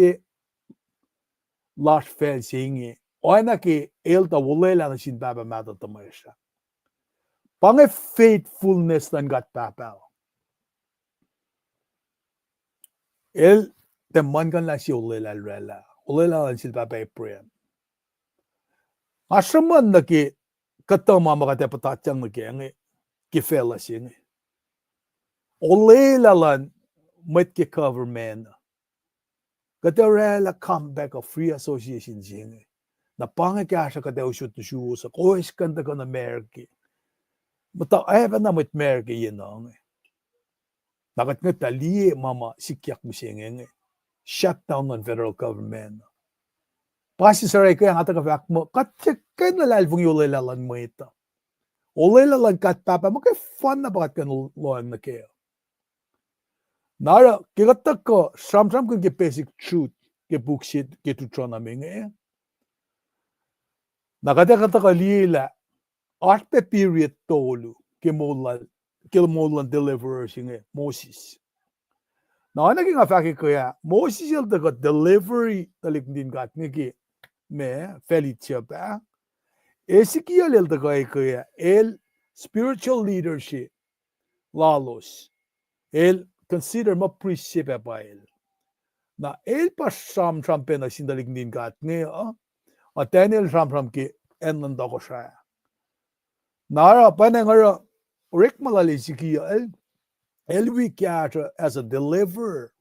lasr facl se inge, oacna ke el tuh olwelah nuh sin Pahpah Mahtuh tuhmwacsr ah. Pa inge faithfulness luhn God Pahpah. El tiac muhlkuhnlah se olwelah el oraclah, olwelah luhn sel pahpah Abraham. Nga sruhmuhn nuh ke kuhtuh ma ma kuht ac puhtatyang nuh ke inge, ke facluh se inge. Olwelah luhn mwet ke government. Kuht ac oraclah Compact of Free Association se inge. Na pa inge kahsruh kuht ac usot nuh suwos uh, kowos kuh in tuhkuh nuh America. Muhta ac pacna mwet America ye nuh inge. Na kuht ngwetlah liye ma ma sikyak mihsenge inge. Shutdown luhn federal government. Pa se sruhmuhn ke nga tuhkuh fahk muh kuht tiac kuh in luhlahlfongi olwelah luhn mwet uh. Olwelah luhn God Pahpah muhkwena pa kuht kuh in lohacng nuh kac. Na oruh ke kuht tuhkuh sramsramkihn ke basic truth ke puk se ke Deuteronomy inge, na kuht ac kuh tuhkuh liye lah oasr pac period tolu ke moul lal, ke moul luhn deliverer se inge Moses. Na oacna ke nga fahk ke ah, Moses el tuhkuh delivery tuhlihk nuhtin God inge ke ma facl Egypt ah. Ezekiel el tuhkuh ke ah, el spiritual leadership lalos. El consider muh priest se pac pa el. Na el pa sramsram pac nuh sin tuhlihk nuhtin God inge uh, a Daniel sramsram ke acn luhn tohkohsrah. Na oruh pa inge oruh orekma lal Ezekiel, el wi kahsruh as a deliverer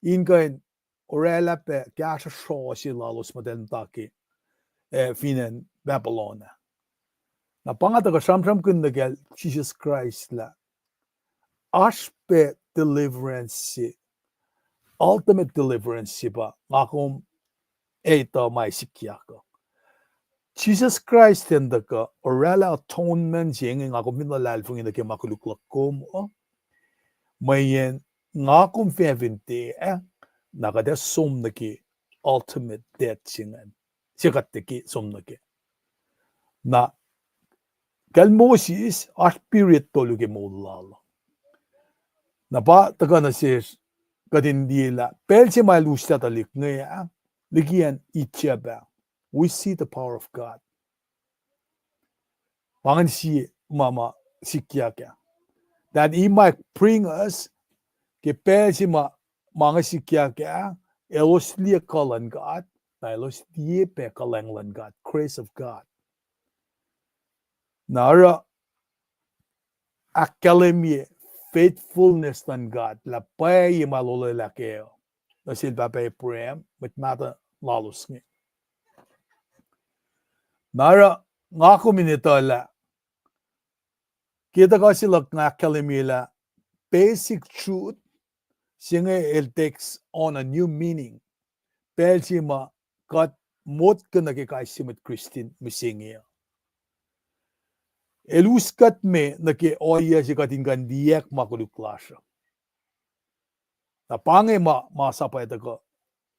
in kuh in oraclah pac kahsruh srohse lalos muhtwacn muhta ke, eh, fin acn Babylon ah. Na pa nga tuhkuh sramsramkihn nuh kacl Jesus Christ lah oasr pac deliverance se, ultimate deliverance se pa nga kom etuh ma sikyak uh. Jesus Christ el tuhkuh oraclah atonement se inge nga kom fin luhlahlfongi nuh ke ma koluk luhk kom uh. Mweyen nga kom fin tiac, na kuht ac som nuh ke ultimate death se ingacn, se kuht tiac ke som nuh ke. Na kacl Moses oasr period tolu ke moul lal. Na pa tuhkuh nuh sesr kuht in liye lah pacl se ma el uslah tuhlihk inge ah, liki acn Egypt ah, we see the power of God. Pa ingacn sie ma ma sikyak ah, that he might bring us, ke pacl se ma ma inge sikyak ah, elos liye kuh luhn God, na elos liye pac kuhlwacng luhn God, grace of God. Na oruh ahkkahlwemye faithfulness luhn God lah pwacye ma el olwelah kac nuh sel pahpah Abraham, mwet mahtuh lalos inge. Na oruh nga kom in etuh lah ke tuhkuh se luhk nga ahkkahlwemye lah basic truth se inge el takes on a new meaning pacl se ma kuht motko nuh ke kais sie mwet Kristin mihsenge uh. El us kuht me nuh ke ohiyac se kuht in kuh in liyacack ma koluk lasr uh. Na pa inge ma, ma sap ac tuhkuh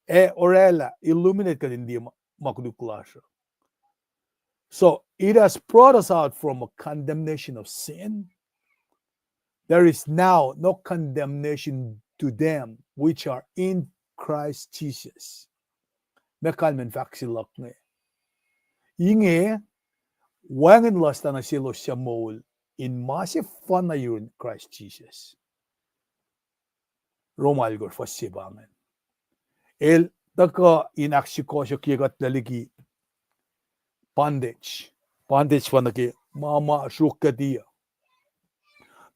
ac oraclah illuminate kuht in liye ma, ma koluk lasr uh. So it has brought us out from a condemnation of sin. There is now no condemnation to them which are in Christ Jesus. Meac kalmacn fahk se luhk inge? Inge wacngihn luhslah nuh selos suc moul in ma sefanna yurin Christ Jesus. Rom alkosr fuhs se pa ingacn. El tuhkuh in ahksukohsohkye kuhtlac liki bondage. Bondage pa nuh ke ma ma sruok kuht uh.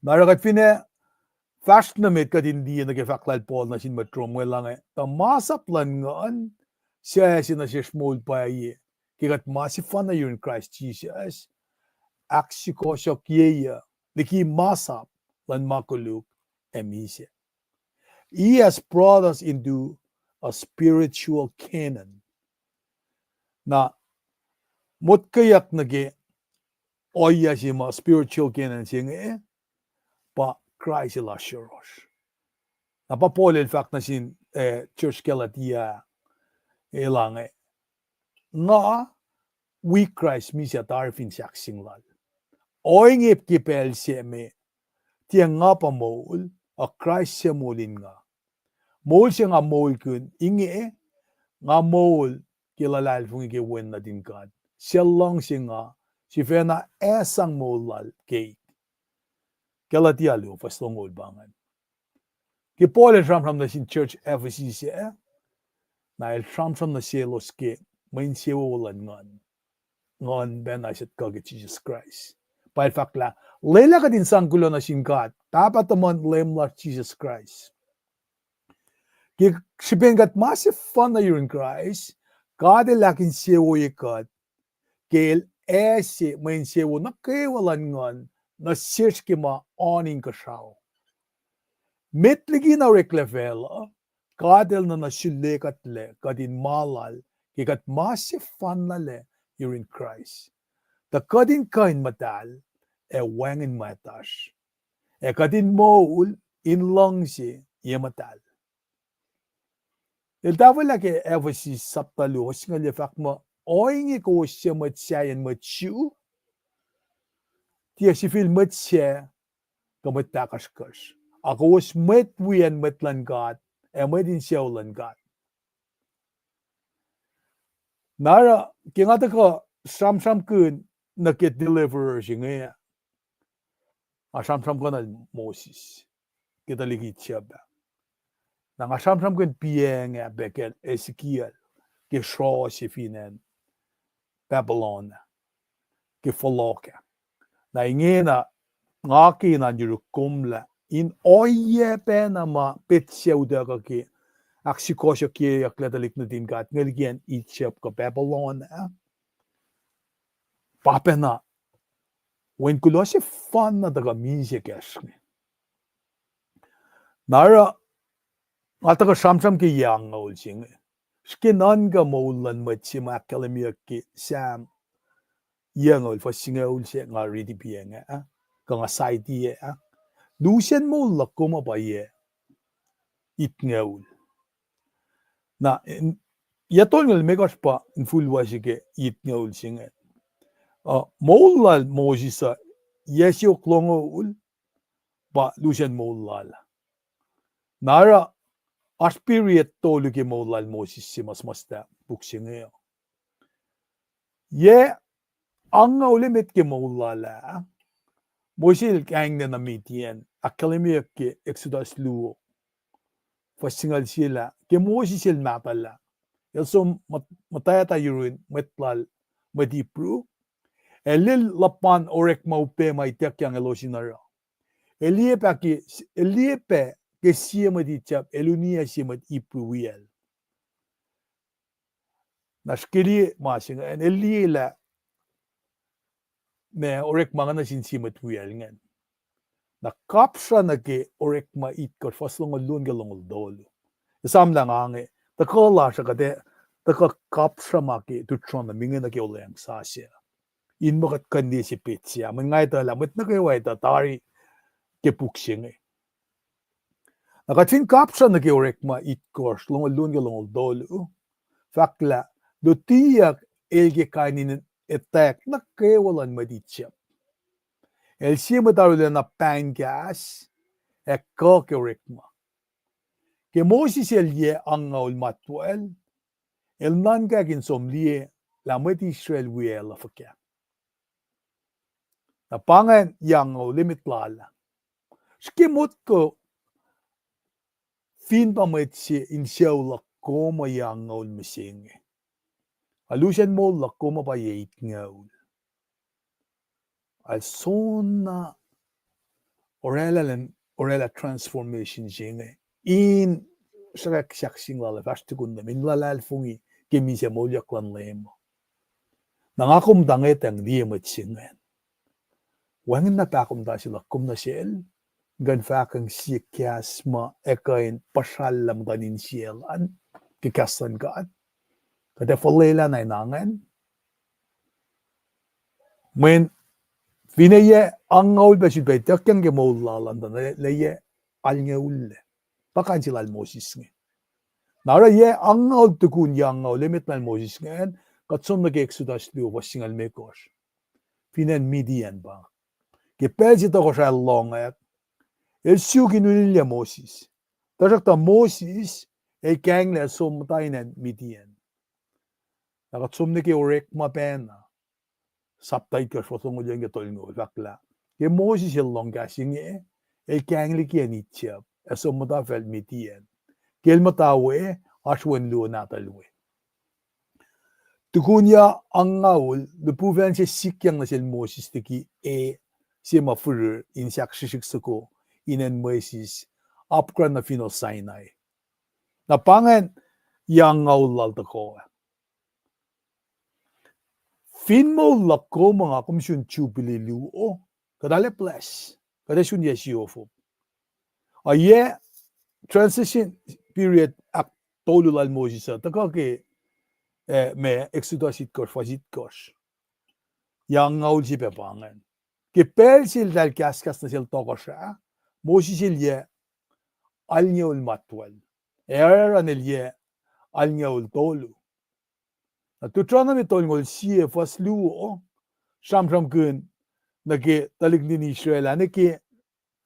Na oruh kuht finne fahsr nuh met kuht in liye nuh ke fahk lal Paul nuh sin mwet Rom inge lah inge, tuh masap luhn nguhn, suc ase nuh sesr moul pwacye, ke kuht ma sefanna yurin Christ Jesus, ahksukohsohkyeyuc liki masap luhn ma koluk ac misac. He has brought us into a spiritual Canaan. Na motkweyuck nuh ke ohiyac se ma spiritual Canaan se inge, pa Kraist el oasr yohrohsr. Na pa Paul el fahk nuh sin, eh, church Galatia, el inge, nga wi Kraist misac tari fin sahkseng lal. Ohinge ke pacl se me, tiac nga pa moul, a Kraist suc moul in nga. Moul se nga moulkihn inge, nga moul ke luhlahlfongi ke Wen nuhtin God, suc luhngse nga, sifacna ac sang moul lal keik. Galatia luo fuhs longoul pa ingacn. Ke Paul el sramsram nuh sin church Ephesus ah, na el sramsram nuh selos ke mwe insewowo luhn nguhn, nguhn pacna suc tuhkuh ke Jisus Kraist. Pa el fahk lah, lwelah kuht in sang kuloh nuh sin God, Pahpah tuhmuhn Leum lasr Jisus Kraist. Ke srihpen kuht ma sefanna yurin Kraist, God el ahkinsewowoye kuht ke el ase mwe insewowo nuh kwewa luhn nguhn nuh sesr ke ma oan inkuhsrao. Met liki na oreklac facluh, God el nuh na sulekuhtlac kuht in ma lal ke kuht ma sefanna lac yurin Kraist, tuh kuht in kuh in muhtahl ac wacngihn mwactasr, ac kuht in moul in luhngse ye muhtahl. El tahfwelah ke Ephesus sapta luo, fuhs singucul yuh, fahk muh, ohinge kowos suc mwet sahyacn mwet Jew, tiac sifil mwet sac kuh mwet pahkohsrkohsr, a kowos mwet wiyacn mwet luhn God ac mwet insucu luhn God. Na oruh ke nga tuhkuh sramsramkihn nuh ke deliverer se inge, nga sramsramkihn nuh Moses ke tuhlihk Egypt ah. Na nga sramsramkihn piacng ah pac kacl Ezekiel ke sroh se fin acn Babylon ah, ke fohlohk ah. Na ingena nga kena in yuruk komlah in ohiyac pacna ma petsac utuckuh ke ahksukohsohkyeyucklac tuhlihk nuhtin God inge liki acn Egypt kuh Babylon ah, pa pacna Wen kuloh sefanna tuhkuh misac kacsr inge. Na oruh nga tuhkuh sramsram ke yac angngaul se inge. Srihke nuhnkuh moul luhn mwet se ma ahkkahlwemyeyuck ke Sam yac angngaul fuhs singucul se, nga riti piacng ah, kuh nga saitiyac ah, lusen moul luhk kom uh pa yac itngucul. Na, yac tolngucul limekohsr pa infulwa se ke itngucul se inge. Uh, moul lal Moses uh, yac siofok longoul pa lusen moul lal. Na oruh oasr period tolu ke moul lal Moses se ma suhmuhslah puk se inge uh. Yac angngaul emet ke moul lal ah, Moses el kaingna nuh Midian, ahkkahlwemyeyuck ke Exodus luo fuhs singucul sie lah ke Moses el mahtuhlah, el som muhtwacta yurin mwet lal, mwet Hebrew, el liye luhpan orekma upac ma ituckyang elos in oruh. El liye pac ke, el liye pac ke sie mwet Egypt el uniyac sie mwet Hebrew wiyacl. Na srihke liye ma se ingacn, el liye lah ma orekma ingacn nuh sin sie mwet wiyacl ingacn. Na kapsra nuh ke Orekma itkohsr fuhs longoul luo nuh ke longoul tolu. Esamlah nga inge, tuhkuh lasr uh kuht ac tuhkuh kapsra ma ke Deuteronomy inge nuh ke Olweacng Sasuc, in muh kuht kuh in liye se petsac, mweyen nga etuh lah mwet nuh kwewa etuh tari ke puk se inge. Na kuht fin kapsra nuh ke Orekma itkohsr longoul luo nuh ke longoul tolu, fahk lah lutiyuck el ke kain in etwacack nuh kwewa luhn mwet Egypt. El sie mwet arulacna pahng kahs ac kuh ke orekma. Ke Moses el yac angngaul matwacl, el nuhnkack in som liye lah mwet Israel wiyacl uh fuhkah. Na pa ingacn yac angngaul emet lal ah. Srihke motko fin pa mwet se insucu luhk kom uh yac angngaul mihsenge, a lusen moul luhk kom uh pa yac itngucul. Ac soenna orwaclah, orwaclah transformation se inge in sruhkwack sahk sing lal uh fahsr tukun Leum in luhlahlfongi ke misac moulyak luhn Leum. Na nga kom tuh ngwetacng liye mwet se ingacn, wacngihn na pahkomuhta se luhk kom nuh sel, in kuh in fahkwacng sie kahs ma ac kuh in puhsrallah muhtuhn insiyacl an ke kahs luhn God. Kuht ac fuhlwelah na in angacn. Mweyen finne yac angngaul pac sulpac ituckyang ke moul lal an, tuh na yac alngoul lac, pa kain se lal Moses inge. Na oruh yac angngaul tukun yac angngaul emet lal Moses ingacn, kuht som nuh ke Exodus luo fuhs singucul limekohsr. Fin acn Midian pa, ke pacl se tohkohsrah el lohngwack, el suk in unilyac Moses. Tuhsruhktuh Moses el kainglac som muhta in acn Midian. Na kuht som nuh ke Orekma pacna, sapta itkohsr, fuhs longoul yuc nuh ke tolngoul, fahk lah ke Moses el lohng kahs inge, el kainglac ke acn Egypt ac som muhta facl Midian. Ke el muhta we, oasr wen luo nahtuhl we. Tukun yac angngaul, lihpufacn se sikyang nuh sel Moses liki e se ma firir in sahk srihsrihk soko in acn mwesis apkuhran nuh fin acn Sinai. Na pa ingacn yac angngaul lal tuhkuh ah. Fin moul luhk kom uh nga kom sun Jubilee luo, kuht arlac bless, kuht ac sun yac siofok. Ac yac transition period ahktolu lal Moses uh tuhkuh ke, eh, ma Exodus itkohsr, fuhs itkohsr. Yac angngaul se pac pa ingacn. Ke pacl se eltahl kahskahs nuh sel tohkohsrah, Moses el yac alngoul matwacl. Aaron el yac alngoul tolu. Na Deuteronomy tolngoul sie fuhs luo sramsramkihn nuh ke tuhlihk nuhtin Israel ah nuh ke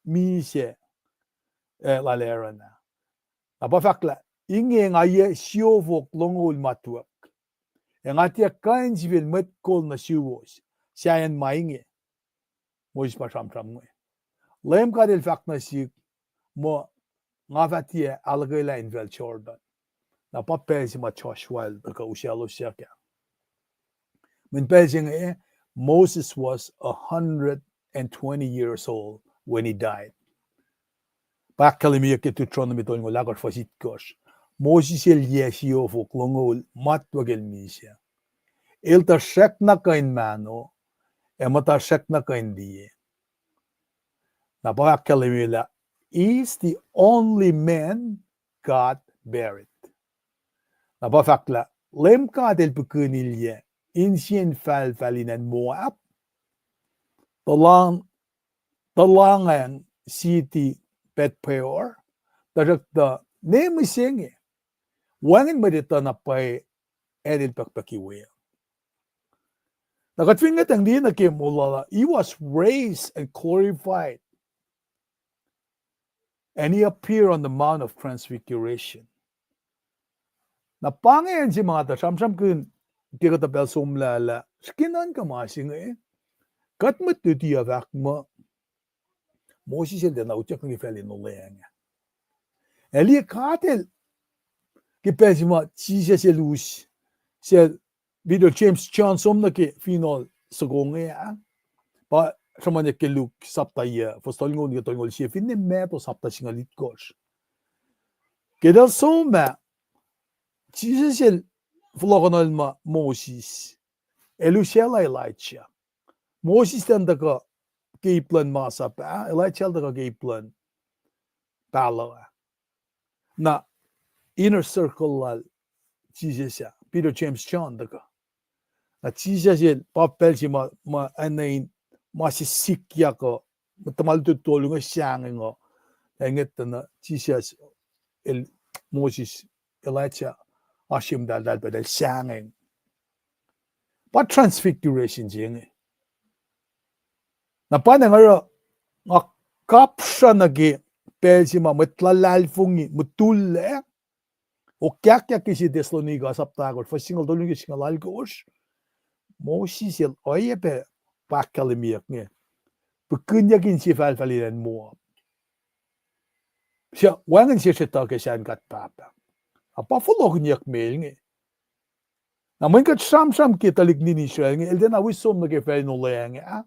misac, eh, lal Aaron ah. Na pa fahk lah, inge nga yac siofok longoul matwack, ac nga tiac kuh in sifil mwet kol nuh suwos sahyacn ma inge. Moses pa sramsram inge. Leum God El fahk nuh sihk muh, nga fah tiac ahluhkwelah infacl Jordan. Na pa pacl se ma Joshua el tuhkuh usaclosyak ah. Mweyen pacl se inge, Moses was a hundred and twenty years old when he died. Pa ahkkahlwemyeyuck ke Deuteronomy tolngoul ahkosr fuhs itkohsr. Moses el yac siofok longoul matwack el misac. El tuh srackna kuh in mahno, ac muhta srackna kuh in liye. Na pa ahkkahlwemye lah, he is the only man God buried. Na pa fahk lah, Leum God El pihkihn ilyac insiyacn falfal in acn Moab, tuhlangacng city Beth Peor, tuhsruhktuh ne mihsenge, wacngihn mwet etuh na pwacye acn el pukpuki we. Na kuht fin ngwetacng liye nuh ke moul lal ah, he was raised and glorified, and he appeared on the Mount of Transfiguration. Na pa inge acn se ma nga tuh sramsramkihn ke kuhtuh pacl somlah lah srihke nuhnkuh ma se inge, kuht mwet luti uh fahk muh Moses el tiacna utyak nuh ke facl in olweacng ah. Ac liye God El, ke pacl se ma Jisus El us sel Peter, James, John som nuh ke finohl soko inge ah, pa sruhmuhnyuck ke Luke sapta yac, fuhs tolngoul nuh ke tolngoul sie, finne Matthew sapta singucul itkohsr. Ke eltahl som ah, Jisus El fohlohkohnacl ma Moses, El usaclah Elijah. Moses elan tuhkuh ke ip luhn masap ah, Elijah el tuhkuh ke ip luhn pahluh ah. Na inner circle lal Jisus ah, Peter, James, John tuhkuh. Na Jisus El, pa pacl se ma, ma enenuh in, ma se sikyak uh, tuhma lutlut tolu inge sahngweng uh, ac ngwet tuh na Jisus El, Moses, Elijah, oasr ye muhtahltahl pac eltahl sahngweng. Pa transfiguration se inge. Na pa nga oruh, nga kapsra nuh ke pacl se ma mwet luhlahlfongi mutullac, okyackyak ke sie Thessalonica sapta ahkosr, fuhs singucul tolu nuh ke singucul alkosr, Moses el oacyacpac ahkkahlwemyeyuck inge, pihkinyuck in sie falfal in acn Moab. Suc wacngihn sie sretuh ke sahn God Pahpah. Ac pa fohlohkihnyuck me inge. Na mweyen kuht sramsram ke tuhlihk nuhtin Israel inge, eltahl na wi som nuh ke facl in olweacng ah,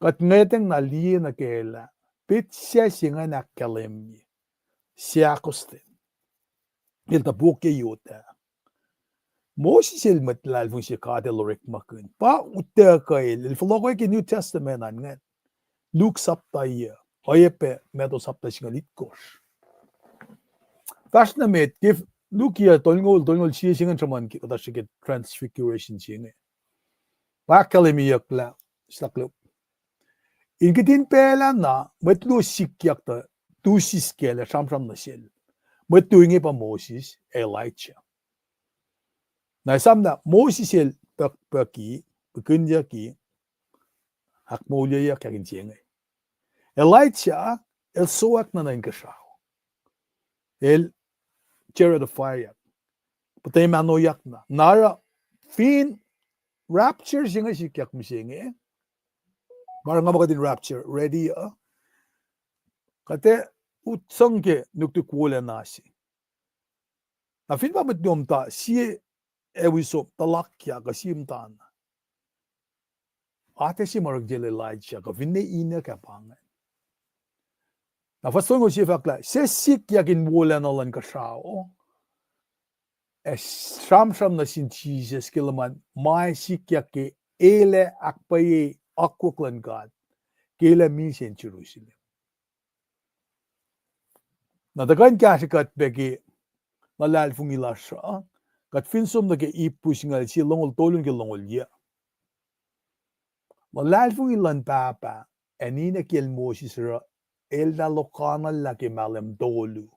kuht ngwetacng na liye nuh kac lah petsac se ingacn ahkkahlwemye, seahkostwen, el tuh pok ke yot ah. Moses el mwet luhlahlfongi se God El orekmakihn. Pa utuckuh el, el fohlohkoh ke New Testament an ingacn. Luke sapta yac, oacyacpac Matthew sapta singucul itkohsr. Fahsr nuh met ke Luke yac tolngoul, tolngoul sie se ingacn sruhmuhn ke kuhtasrihk ke transfiguration se inge. Pa ahkkahlwemyeyuck lah, sislah Luke. In kihtin pacl ah na, mwet luo sikyak tuh tu siskacl ac sramsram nuh sel. Mwet luo inge pa Moses, Elijah. Na esam lah Moses el pukpuki, pihkinyucki, ahkmoulyeyuck ahkinsewowo. Elijah el sowack nuh nuh inkuhsrao. El chariot of fire. Putwe mahnoyak na. Na oruh fin rapture se inge sikyak mihsenge, pa nga ma kuht in rapture ready uh, kuht ac utsang ke nuknuk wolacna se. Na fin pa mwet nuh omta sie ac wi som tuhlakyak kuh sie muhtana, atac se ma orek jel Elijah kuh finne Enoch ah pa inge. Na fuhs tolngoul sie fahk lah se sikyak in wolacna luhn kuhsrao ac sramsram nuh sin Jisus ke luhman ma sikyak ke el ac ahkpwacye akwuck luhn God ke el ac misac in Jerusalem. Na tuhkuh in kahsrwe kuht pac ke luhlahlfongi lasr uh, kuht fin som nuh ke Ipru singucul sie, longoul tolu nuh ke longoul yuc. Luhlahlfongi luhn pahpah ac ninac kiyacl Moses oruh eltahl lokanellah ke mahlwem tolu,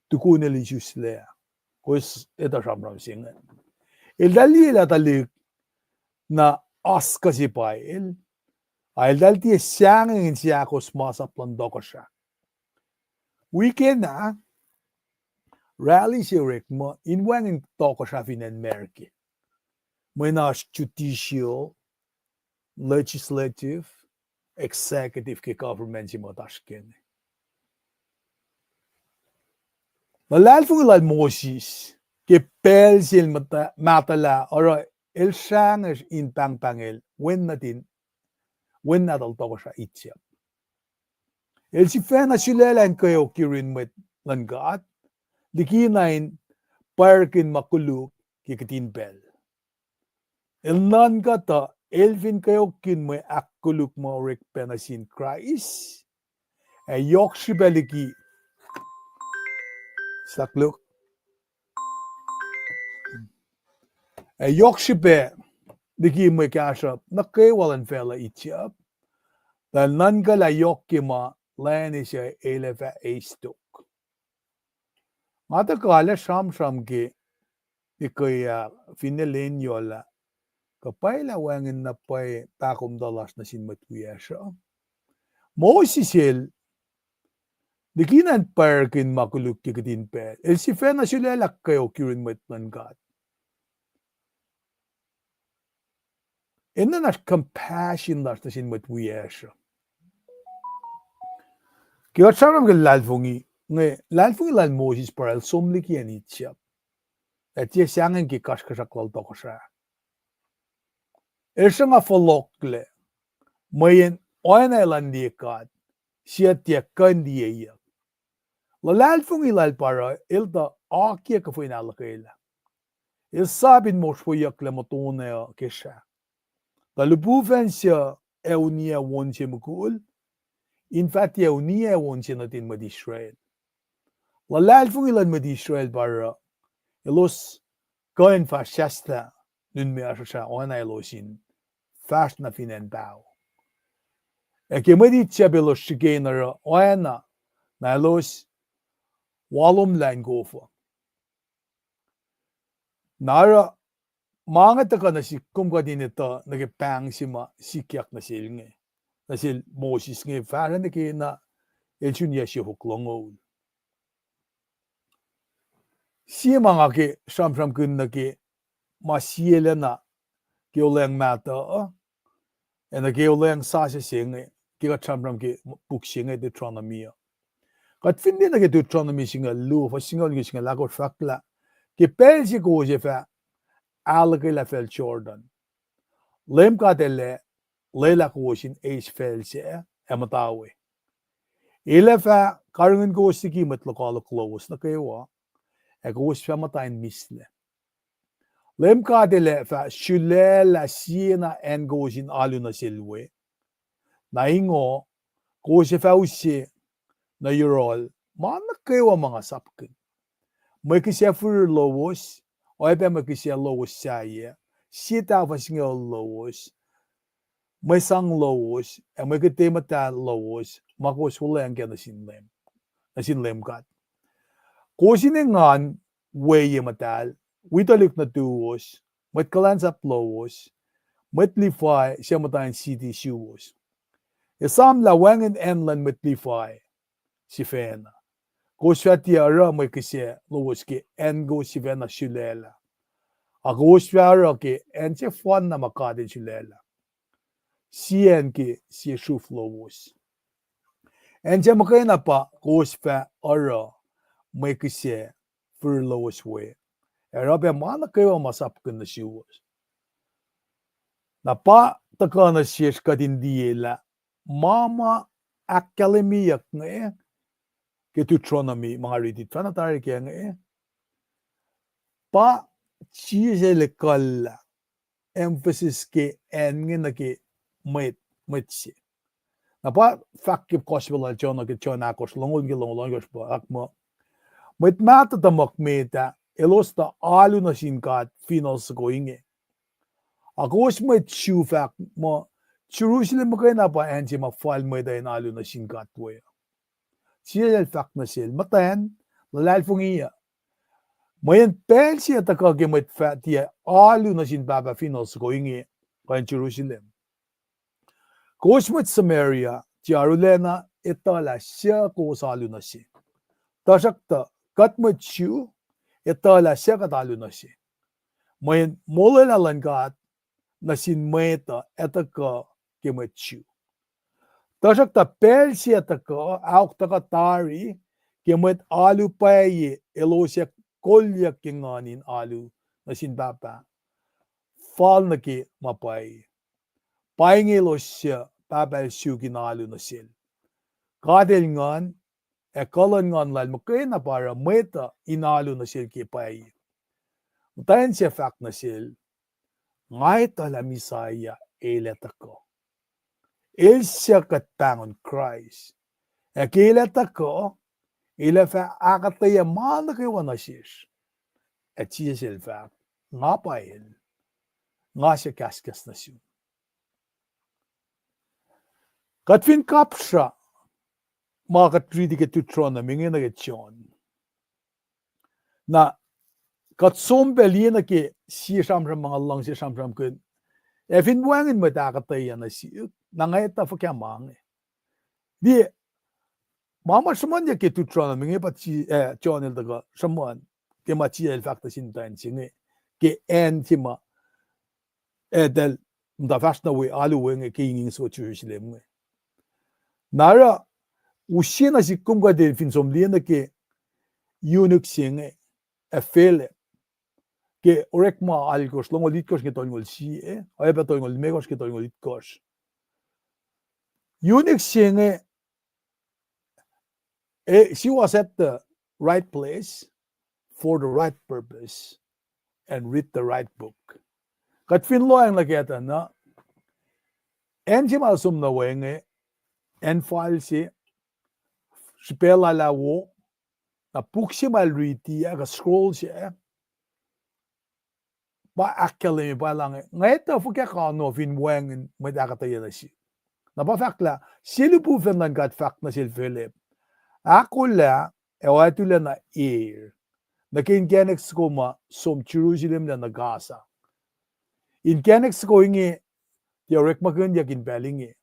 tukun el isuslac. Kowos etuh sramsram se inge. Eltahl liye lah tuhlihk na oasr kuh se pa el, a eltahl tiac sahngweng in seahkos masap luhn tohkohsrah. Wi ke na rally se orekma in wacngihn tohkohsrah fin acn America. Mweyen oasr judicial, legislative, executive ke government se ma oasr kena. Luhlahlfongi lal Moses ke pacl se el mahtuhlah oruh el srahngesr in pahngpahngel wen nuhtin, wen nahtuhl tohkohsrah Egypt. El sifacna sulaclah in kweok yurin mwet luhn God, likina in pwacrkihn ma koluk ke kihtin pacl. El nuhnkuh tuh el fin kweokkihn mwe ahkkoluk ma orek pac nuh sin Kraist, ac yohk srihpac liki, stuck look, ac yohk srihpac liki mwe kahsruhp nuh kwewa luhn facluh Egypt, tuh el nuhnkuh lah yohk ke ma lacna se el ac fah eis tok. Nga tuh kalmac sramsram ke ekuh ah finne lwen yohk ah, kuh pwacye lah wacngihn na pwacye pahkomuhta lasr nuh sin mwet wiyacsr uh. Moses el, likina in pwacrkihn ma koluk ke kihtin pacl, el sifacna sulaclah kweok yurin mwet luhn God. Enenuh na compassion lasr nuh sin mwet wiyacsr uh. Ke kuht sramsram ke luhlahlfongi, nge luhlahlfongi lal Moses pa el som liki acn Egypt, ac tiac sahngweng ke kasrkuhsrak lal tohkohsrah. El sruhnga fohlohklac, mweyen oacna elan liye God, sie tiac kuh in liyeyuck. Luhlahlfongi lal pa oruh el tuh akiyac kuhfa in ahluhkwelah. El sap in mosrweyucklac muhtuhnoa uh ke srah. Tuh lihpufacn suc ac uniyac won se mukul, in fah tiac uniyac won se nuhtin mwet Israel. Luhlahlfongi luhn mwet Israel pa oruh elos kuh in fahsr sahslah nuhn measruhsrah oacna elos in fahsr nuh fin acn paho. Ac ke mwet Egypt elos srihke in oruh oacna, na elos walomlah in kof uh. Na oruh ma inge tuhkuh nuh sihk kom kuht in etuh nuh ke pahng se ma sikyak nuh sel inge, nuh sel Moses inge, fahsruh nuh ke na el sun yac siofok longoul. Sie ma nga ke sramsramkihn nuh ke ma sielacna ke Olweacng Mahtuh uh, ac nuh ke Olweacng Sasuc se inge, ke kuht sramsram ke puk se inge Deuteronomy uh. Kuht fin liye nuh ke Deuteronomy singucul luo, fuhs singucul ke singucul ahkosr fahk lah, ke pacl se kowos ac fah ahluhkwelah facl Jordan, Leum God El ac lwelah kowos in eis facl sac ac muhta we. El ac fah karihngihn kowos liki mwet lokoalok lowos nuh kwewa, ac kowos fah muhta in mihslac. Leum God El ac fah sulaclah siena acn kowos in alu nuh sel we. Na ingoh, kowos ac fah use nuh yohrohl ma nuh kwewa ma nga sapkihn. Mwe kihsac firir lowos, oacyacpac mwe kihsac lowos sahyac, sie tahfuh singucul lowos, mwe sang lowos, ac mwe kihte muhtahl lowos, ma kowos wuhlweacng kac nuh sin Leum, nuh sin Leum God. Kowos in engan we ye muhtahl, wi tuhlihk nuhtuwos, mwet kuhlwacnsap lowos, mwet Levi suc muhta in siti suwos. Esam lah wacngihn acn luhn mwet Levi sifacna. kowos fah tiac oruh mwe kihsac lowos ke acn kowos sifacna sulaclah, a kowos fah oruh ke acn sefanna ma God El sulaclah, sie acn ke sie sruf lowos. Acn se muhkwena pa kowos fah oruh mwe kihsac fihrihr lowos we, ac oruh pac ma nuh kwewa ma sapkihn nuh suwos. Na pa tuhkuh nuh sesr kuht in liye lah ma ma ahkkahlwemyeyuck inge ke Deuteronomy ma nga riti tuhfahna tari ke inge, pa Jisus El ekuhllah emphasis ke acn inge nuh ke mwet, mwet se. Na pa fahk ke Gospel lal John, ke John ahkosr, longoul nuh ke longoul ohnkohsr pa fahk muh, mwet mahtuh tuhmuhk met ah elos tuh alu nuh sin God fin el soko inge. Ac kowos mwet Jew fahk muh Jerusalem muhkwena pa acn se ma fal mwet uh in alu nuh sin God we uh. Jisus El fahk nuh sel, muhtwacn, luhlahlfongi uh, mweyen pacl se tuhkuh ke mwet fah tiac alu nuh sin Pahpah fin el soko inge, kuh in Jerusalem. Kowos mwet Samaria tiac arulacna etuh lah suc kowos alu nuh se, tuhsruhktuh kuht mwet Jew etuh lah suc kuht alu nuh se, mweyen molwelah luhn God nuh sin mwet uh ac tuhkuh ke mwet Jew. Tuhsruhktuh pacl se ac tuhkuh, ahok tuhkuh tari, ke mwet alu pwacye elos ac kolyuck ke nguhn in alu nuh sin Pahpah fal nuh ke ma pwacye. Pa inge elos suc Pahpah El suk in alu nuh sel. God El nguhn, ac kuh luhn nguhn lal muhkwena pa oruh mwet uh in alu nuh sel ke pwacye. Muhtwacn se fahk nuh sel, nga etuh lah Messiah El ac tuhkuh. El suc kuht pahngon Kraist. Ac ke El ac tuhkuh, El ac fah ahkuhtweyac ma nuh kwewa nuh sesr. Ac Jisus El fahk, nga pa El, nga suc kahskahs nuh sum. Kuht fin kapsra ma kuht riti ke Deuteronomy inge nuh ke John, na kuht som pac liye nuh ke sie sramsram ma nga luhngse sramsramkihn, ac fin wacngihn mwet ahkuhtweyac nuh sihk, na nga etuh fuhkah ma inge. Liye, ma ma sruhmuhnyuck ke Deuteronomy inge pa Ji-, eh, John el tuhkuh sruhmuhn ke ma Jisus El fahk nuh sin muhtwacn se inge, ke acn se ma eltahl muhta fahsr nuh we, alu we inge ke inging soko Jerusalem inge. Na oruh, use nuh sihk kom kuht in fin som liye nuh ke eunuch se inge, ac Philip, ke Orekma alkosr, longoul itkohsr ke tolngoul sie, oacyacpac tolngoul limekohsr ke tolngoul itkohsr. Eunuch se inge, eh, she was at the right place for the right purpose and read the right book. Kuht fin lohacng nuh kac tuh na, acn se ma el som nuh we inge, acn fal se, srihpac lal ah wo, na puk se ma el riti ah, kuh scroll se, pa ahkkahlwemye pa lah inge, nga etuh fuhkah kano fin wacngihn mwet ahkuhtweyac nuh sihk. Na pa fahk lah, sie lihpufacn luhn God fahk nuh sel Philip, ahkolah ac oatuhlah nuh er, nuh ke inkacnek soko ma som Jerusalem lac nuh Gaza. Inkacnek soko inge tiac orekmakihnyuck in pacl inge.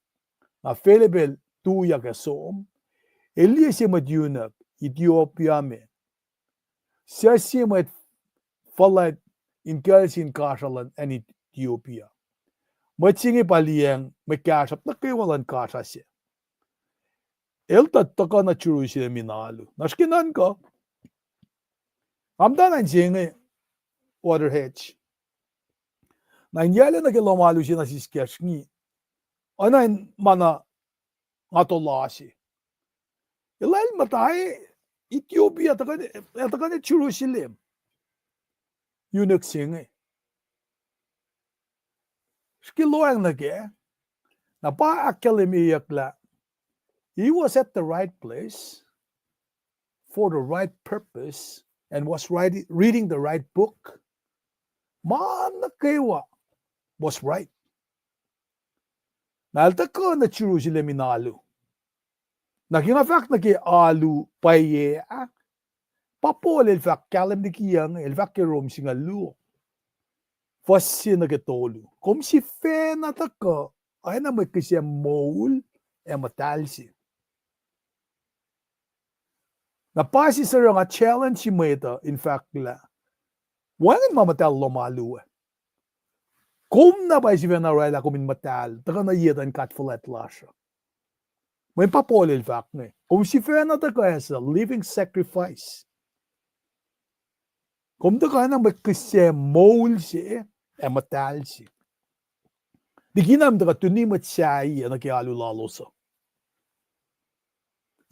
Na Philip el tuyak ac som, el liye sie mwet eunuch Ethiopia me, suc sie mwet fuhlwact in kucl sin kasra luhn acn Ethiopia. Mwet se inge pa liyacacng mwe kahsruhp nuh kwewa luhn kasra sac. El tuh tuhkuh nuh Jerusalem in alu. Na srihke nuhnkuh, nga muhtana inse inge water hatch. Na in yale nuh ke lohm alu se na siskacsr inge, oacna in ma na nga tuh lohse. Elah el muhta Ethiopia, tuhkuh, tuhkuh nuh Jerusalem. Eunuch se inge, srihke lohacng nuh kac, na pa ahkkahlwemyeyuck lah he was at the right place for the right purpose and was writing, reading the right book. Ma nuh kwewa was right. Na el tuhkuh nuh Jerusalem in alu. Na ke nga fahk nuh ke alu pwacye ah, pa Paul el fahk kahlwem liki inge, el fahk ke Rom singucul luo, fuhs se nuh ke tolu, kom sifacna tuhkuh oacna mwe kihsac moul ac muhtahl se. Na pa sie suc nga challenge mwet uh in fahk lah, wacngihn ma muhtahl lom alu ah. Kom na pa sifacna orwaclah kom in muhtahl tuhkuh nuh yetan God fuhlwact lasr uh. Mweyen pa Paul el fahk inge, kom sifacna tuhkuh as a living sacrifice. Kom tuhkuh na mwet kihsac moul se ac muhtahl se. Likina kom tuhkuh tuni mwet sahyac nuh ke alu lalos uh.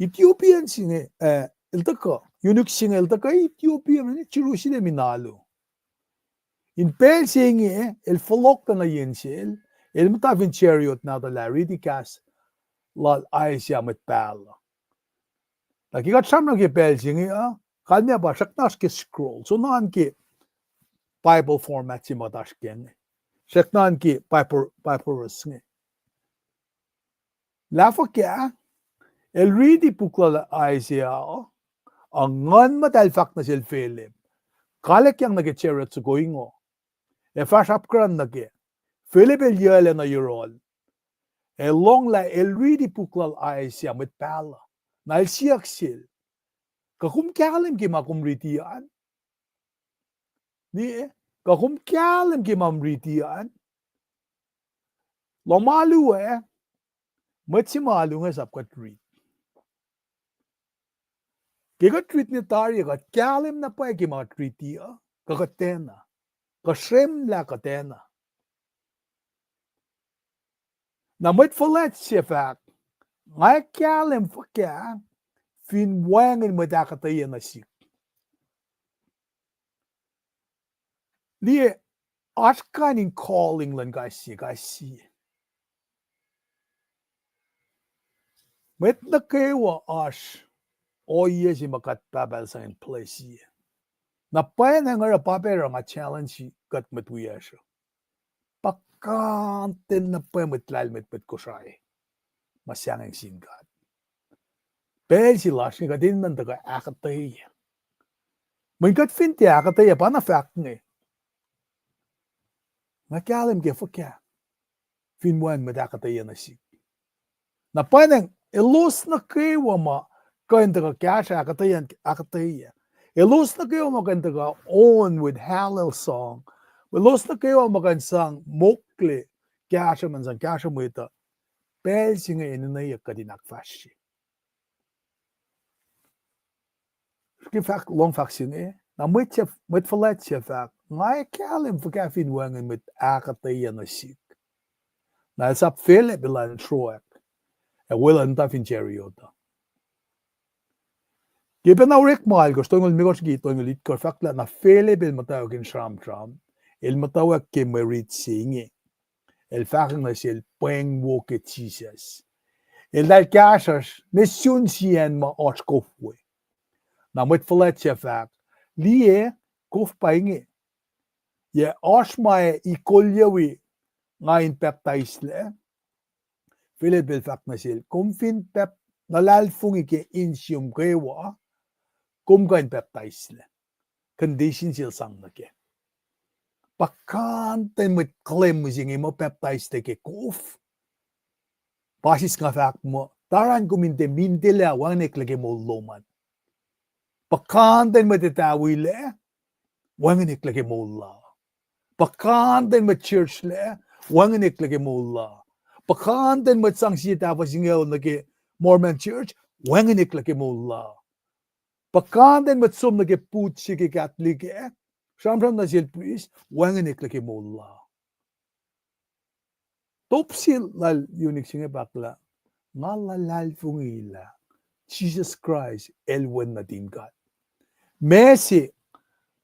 Ethiopian se inge, eh, el tuhkuh, eunuch se inge el tuhkuh Ethiopia, Jerusalem in alu. In pacl se inge, el fohlohk nuh yen sel, el muhta fin chariot nahtuhl ah riti kahs lal Isaiah mwet pahluh. Na ke kuht sramsram ke pacl se inge uh, kalmac pa srackna oasr ke scroll. Soenna ke Bible format se ma kuht oasr kac inge. Srackna ke papyrus inge. Lah fuhkah, el riti puk lal Isaiah uh, ac Nguhn Muhtahl fahk nuh sel Philip, kalekyang nuh ke chariot soko ingo, ac fahsr apkuhran nuh kac. Philip el yuclac nuh yohrohl, ac lohng lah el riti puk lal Isaiah mwet pahluh. Na el siyuck sel, kuh kom kahlwem ke ma kom riti an? Liye, kuh kom kahlwem ke ma kom riti an? Lom alu ah, mwet se ma alu inge sap kuht rit. Ke kuht rit ne tari, kuht kahlwem na pwacye ke ma kuht riti uh, kuh kuhtwena, kuh sremlah kuhtwena. Na mwet fuhlwact se fahk, nga ac kahlwem fuhkah fin wacngihn mwet ahkuhtweyac nuh sihk? Liye, oasr kain in calling luhn kais sie, kais sie. Mwet nuh kwewa oasr ohiyac se ma kuht pahpah sang in place sie. Na pwacnwacng oruh pahpah oruh nga challenge kuht mwet wiyacsr uh, puhkantwen na pwacye mwet lahlmwetmwet Kosrae ma sahngweng sin God. Pacl se lasr inge kuht enenuh in tuhkuh ahkuhtweyac. Mweyen kuht fin tiac ahkuhtweyac, pa na fahk inge, nga kahlwem ke fuhkah fin wacngihn mwet ahkuhtweyac nuh sihk? Na pwacnwacng elos nuh kwewa ma kuh in tuhkuh kahsruh ahkuhtweyac, ahkuhtweyac. Elos nuh kwewa ma kuh in tuhkuh on with Hallel song. Elos nuh kwewa ma kuh in sang mokle kahsruh, ma sang kahsruh mwet uh. Pacl se inge enenweyuck kuht in ahkfahsrye. Ke fahk, lohng fahk se inge, na mwet se, mwet fuhlwact se fahk, nga ac kahlwem fuhkah fin wacngihn mwet ahkuhtweyac nuh sihk? Na el sap Philip elan sruhk, ac weluhl muhta fin chariot uh. Ke pacna Orekma alkosr, tolngoul limekohsr liki tolngoul itkohsr, fahk lah na Philip el muhtwacwacack in sramsram, el muhtwacwacack ke mwe rit se inge. El fahkwacng nuh sel pweng wo ke Jisus. Eltahl kahsruhsr ne sun siyacn ma oasr kof we. Na mwet fuhlwact se fahk, liye, kof pa inge. Yac oasr ma ac ikolyucwi nga in pacptaislac? Philip el fahk nuh sel, kom fin pap-, luhlahlfongi ke insiom kwewa, kom kuh in pacptaislac. Condition se el sang nuh kac. Puhkantwen mwet claim se inge muh pacptaislac ke kof. Pasis nga fahk muh, taran kom in tiac mintilac, wacngihn eklac ke moul lom an. Puhkantwen mwet etawilac, wacngihn eklac ke moul la. Puhkantwen mwet church lac, wacngihn eklac ke moul la. Puhkantwen mwet sang sie tahfuh singucul nuh ke Mormon church, wacngihn eklac ke moul la. Puhkantwen mwet som nuh ke put se ke Catholic ah, sramsram nuh sel prist, wacngihn eklac ke moul la. Top se lal eunuch se inge fahk lah, nga luhlahlfongi lah Jisus Kraist el Wen nuhtin God. Ma se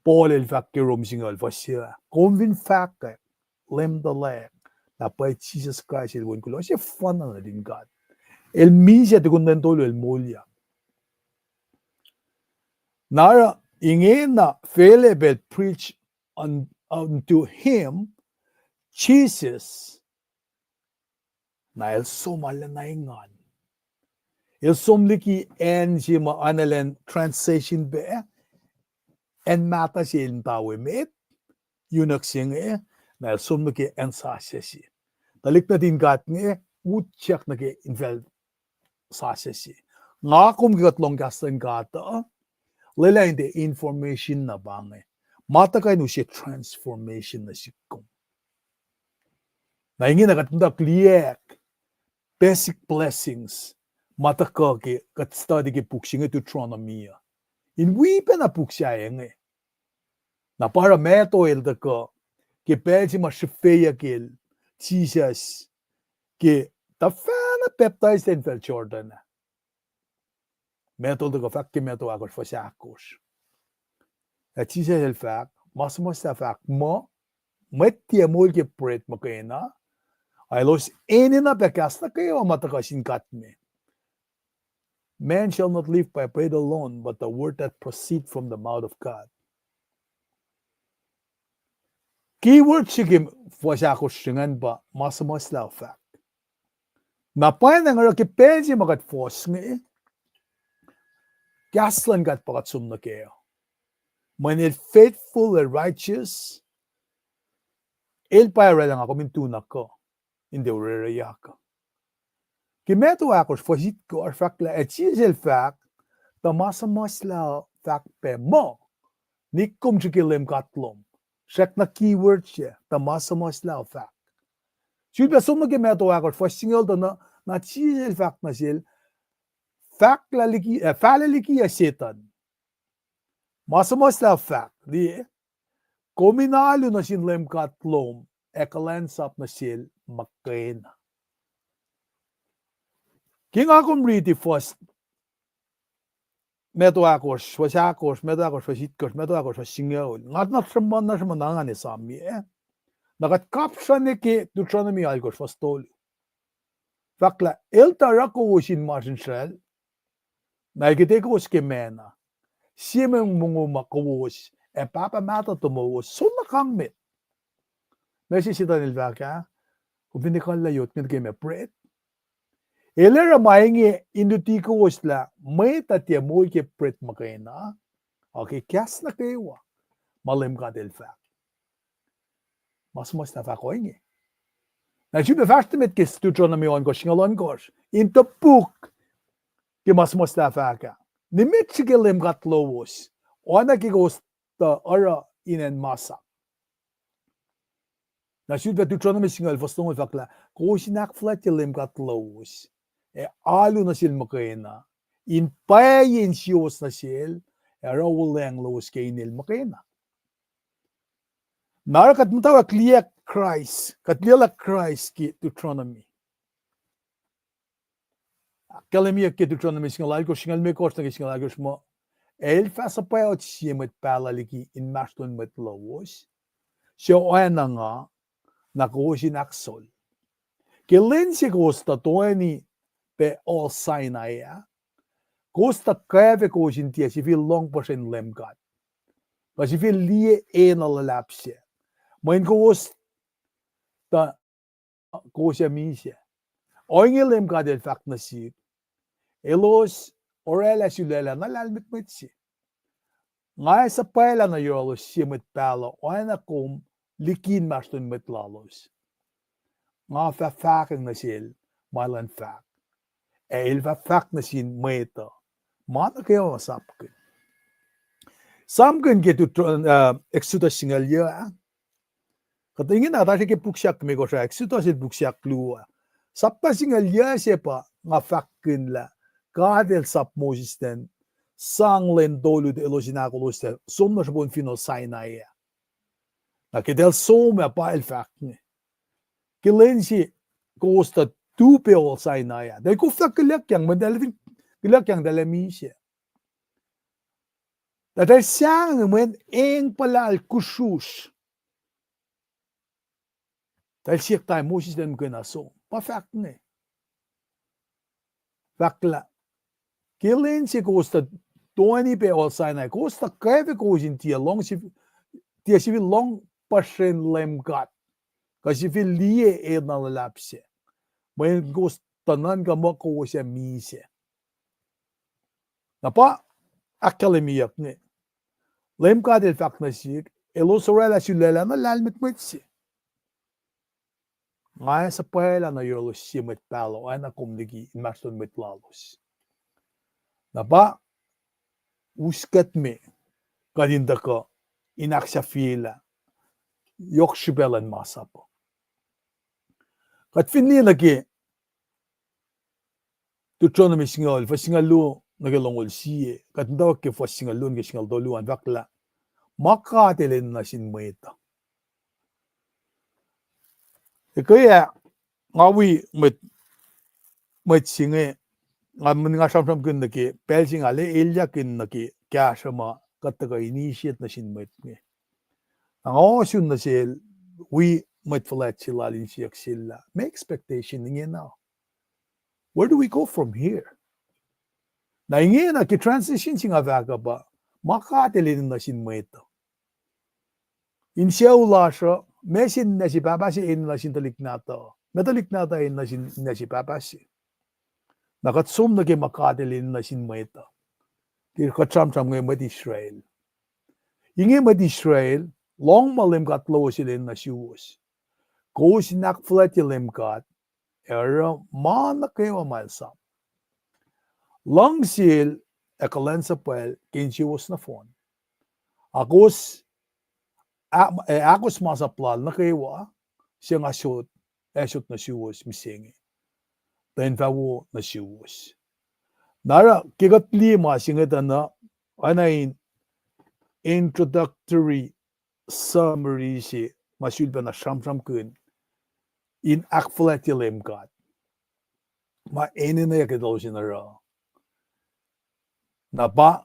Paul el fahk ke Rom singucul fuhs ah, kom fin fahkwack Leum tuhlac, na pwacye Jisus Kraist el Wen kuloh sefanna nuhtin God. El misac tukun lwen tolu el moulyak. Na oruh ingena Philip el preach un-, unto him Jesus. Na el som arulacna engan. El som liki acn se ma arulacna transition pac, acn mahtuh se el muhta we met, eunuch se inge, na el som nuh ke acn sasuc se. Tuhlihk nuhtin God inge utyak nuh ke infacl sasuc se. Nga kom ke kuht lohng kahs luhn God uh, lwelah in tiac information na pa inge. Ma tuhkuh in use transformation nuh sihk kom. Na ingena kuht muhta liyacack basic blessings ma tuhkuh ke kuht study ke puk se inge Deuteronomy uh. In wi pacna puk sahyac inge. Na pa oruh Matthew el tuhkuh ke pacl se ma srihfeyuckel Jisus ke tuhfahna pacptais in facl Jordan ah. Matthew el tuhkuh fahk ke Matthew ahkosr fuhs ahkosr. Ac Jisus el fahk, ma suhmuhslah fahk muh, mwet tiac moul ke bread muhkwena, a elos enenuh pac kahs nuh kwewa ma tuhkuh sin God me. Man shall not live by bread alone, but the word that proceed from the mouth of God. Key word se ke fuhs ahkosr se ingacn pa ma suhmuhslah fahk. Na pwacnwacng oruh ke pacl se ma kuht fuhs inge, kahs luhn God pa kuht som nuh kac. Mweyen el faithful ac righteous, el pa orwaclah nga kom in tu na kuh in tiac orwacreyuck. Ke Matthew ahkosr fuhs itkohsr fahk lah, ac Jisus el fahk, tuh ma suhmuhslah fahk pac muh, nik kom srihke Leum God lom. Srackna key word se, tuh ma suhmuhslah fahk. Sulpac som nuh ke Matthew ahkosr fuhs singucul tuh na, na Jisus el fahk nuh sel, fahk lah liki, eh, fahlac liki ah Setuhn. Ma suhmuhslah fahk, liye, kom in alu nuh sin Leum God lom, ac kuhlwacnsap nuh sel muhkwena. Ke nga kom riti fuhs, Matthew ahkosr fuhs ahkosr, Matthew ahkosr fuhs itkohsr, Matthew ahkosr fuhs singucul. Nga na sruhmuhn, na sruhmuhn na ngan esamye. Na kuht kapsrani ke Deuteronomy alkosr fuhs tolu. Fahk lah, el tuh oruh kowos in masrinsral, na el kihte kowos ke manna. Sie mwe mongo ma kowos ac pahpah mahtuh tomowos soenna kang met. Ma se Setuhn el fahk ah, kom fin ekuhllah yot nge ke ma bread. El oruh ma inge in luti kowos lah mwet uh tiac moul ke bread muhkwena, a ke kahs nuh kwewa ma Leum God el fahk. Ma suhmuhslah fahk ohinge. Na sulpac fahsr nuh met ke Deuteronomy ohnkohsr singucul ohnkohsr, in topuk ke ma suhmuhslah fahk ah, nimet srihke Leum God lowos, oacna ke kowos tuh oruh in acn masap. Na sulpac Deuteronomy singucul fuhs longoul fahk lah, kowos in ahkfuhlwactye Leum God lowos, ac alu nuh sel muhkwena, in pwacye insiyowos nuh sel, ac oruh wuhlweacng lowos ke inel muhkwena. Na oruh kuht muhtwacwacack liye Kraist, kuht liye lah Kraist ke Deuteronomy. Ahkkahlwemyeyuck ke Deuteronomy singucul alkosr, singucul limekohsr nuh ke singucul alkosr muh, ac el fah suhpwacot sie mwet pahluh liki inmahsrlon mwet lowos, suc oacna nga, na kowos in ahksol. Ke lwen se kowos tuh toeni pac ohl Sinai ah, kowos tuh kafe kowos in tiac sifil lohng puhsren Leum God, kuh sifil liye enenuh luhlahp se, mweyen kowos tuh kowos ac misac. Ohinge Leum God El fahk nuh sihk, elos orwaclah sulaclah na lahlmwetmwet se. Nga ac suhpwaclah nuh yohrohlos sie mwet pahluh oacna kom liki inmahsrlon mwet lalos. Nga fah fahkwacng nuh sel ma elan fahk, ac el fah fahk nuh sin mwet uh ma nuh kwewa sapkihn. Sapkihn ke Exodus singucul yuh ah. Kuht ingena kuht oasr ke puk sahk limekohsr ah, Exodus el puk sahk luo ah. Sapta singucul yuh se pa nga fahkkihn lah God El sap Moses ten sang lwen tolu elos in ahkolos som nuh srihpen fin ohl Sinai ah. Na ke tahl som ah pa El fahk inge, ke lwen se kowos tuh tu pac ohl Sinai ah, tahl koflah kihluckyang, mweyen tahl fin kihluckyang tahl ac misac. Tahl sahngweng mweyen eng puhlahl kusrusr. Tahl siyuck tari Moses elan muhkwena som. Pa fahk inge, fahk lah ke lwen se kowos tuh toeni pac ohl Sinai, kowos tuh kafe kowos in tiac lohng, tiac sifil lohng puhsren Leum God, kuh sifil liye enenuh luhlahp se, mweyen kowos tuh nuhnkuh muh kowos ac misac. Na pa ahkkahlwemyeyuck inge, Leum God El fahk nuh sihk, elos orwaclah sulaclah na lahlmwetmwet se. Nga ac suhpwaclah nuh yohrohlos sie mwet pahluh oacna kom liki inmahsrlon mwet lalos. Na pa us kuht me kuht in tuhkuh in ahksahfyelah yohk srihpac luhn masap. Kuht fin liye nuh ke Deuteronomy singucul, fuhs singucul luo nuh ke longoul sie, kuht muhtwacwacack ke fuhs singucul luo nuh ke singucul tolu an fahk lah ma God El enenuh sin mwet uh. Ekuh ah, nga wi mwet, mwet se inge, nga, nga sramsramkihn nuh ke pacl se nga lah elyahkihn nuh ke kahsruh ma kuht tuhkuh initiate nuh sin mwet inge. Na nga ohsun nuh sel, wi mwet fuhlwact se lal in siyuck sel lah, ma expectation ingena? Where do we go from here? Na ingena ke transition se nga fahk uh pa, ma God El enenuh sin mwet uh. Insewowo lasr uh, ma se ninac se pahpah se enenuh sin tuhlihk nahtuh. Ma tuhlihk nahtuh enenuh sin ninac se pahpah se. Na kuht som nuh ke ma God El enenuh sin mwet uh. Ke kuht sramsram inge mwet Israel. Inge mwet Israel, lohng ma Leum God lowos El enenuh suwos. Kowos in ahkfuhlwactye Leum God, ac oruh ma nuh kwewa ma El sap. Luhngse El ac kuhlwacnsapwacl ke insewowo nohfohn. Ac kowos, ac, ac ahkos masap Lal nuh kwewa, se nga sot, ac sot nuh suwos mihsenge, tuh in fah wo nuh suwos. Na oruh ke kuht liye ma se inge tuh na, oacna in introductory summary se ma sulpacna sramsramkihn in ahkfuhlwactye Leum God. Ma enenweyuck elos in oruh. Na pa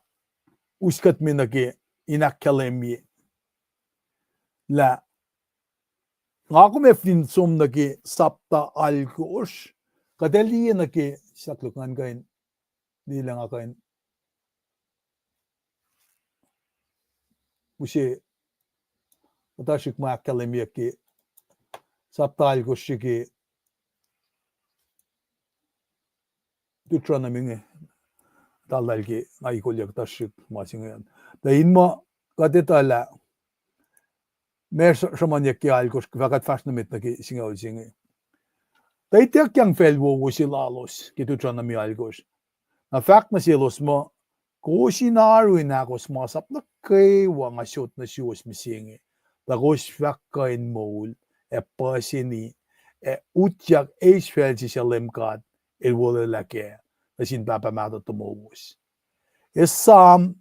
us kuht me nuh ke in ahkkahlwemye lah nga kom ac fin som nuh ke sapta alkosr, kuht ac liye nuh ke, sahk luk ngan kuh in, liye lah nga kuh in use muhta srihk ma ahkkahlwemyeyuck ke sapta alkosr se ke Deuteronomy inge, taltal ke nga ikolyak tuh srihk ma se inge. Tuh in muh kuht etuh lah ma sruhmuhnyuck ke alkosr, fah kuht fahsr nuh met nuh ke singucul se inge. Tuh ituckyang facl wowo se lalos ke Deuteronomy alkosr. Na fahk nuh selos muh, kowos in oaru in ahkos masap nuh kwewa nga sot nuh suwos mihsenge, tuh kowos fah kuh in moul ac puhseni ac utyak eis facl se suc Leum God El wolwelah kac nuh sin pahpah mahtuh tomowos. Esam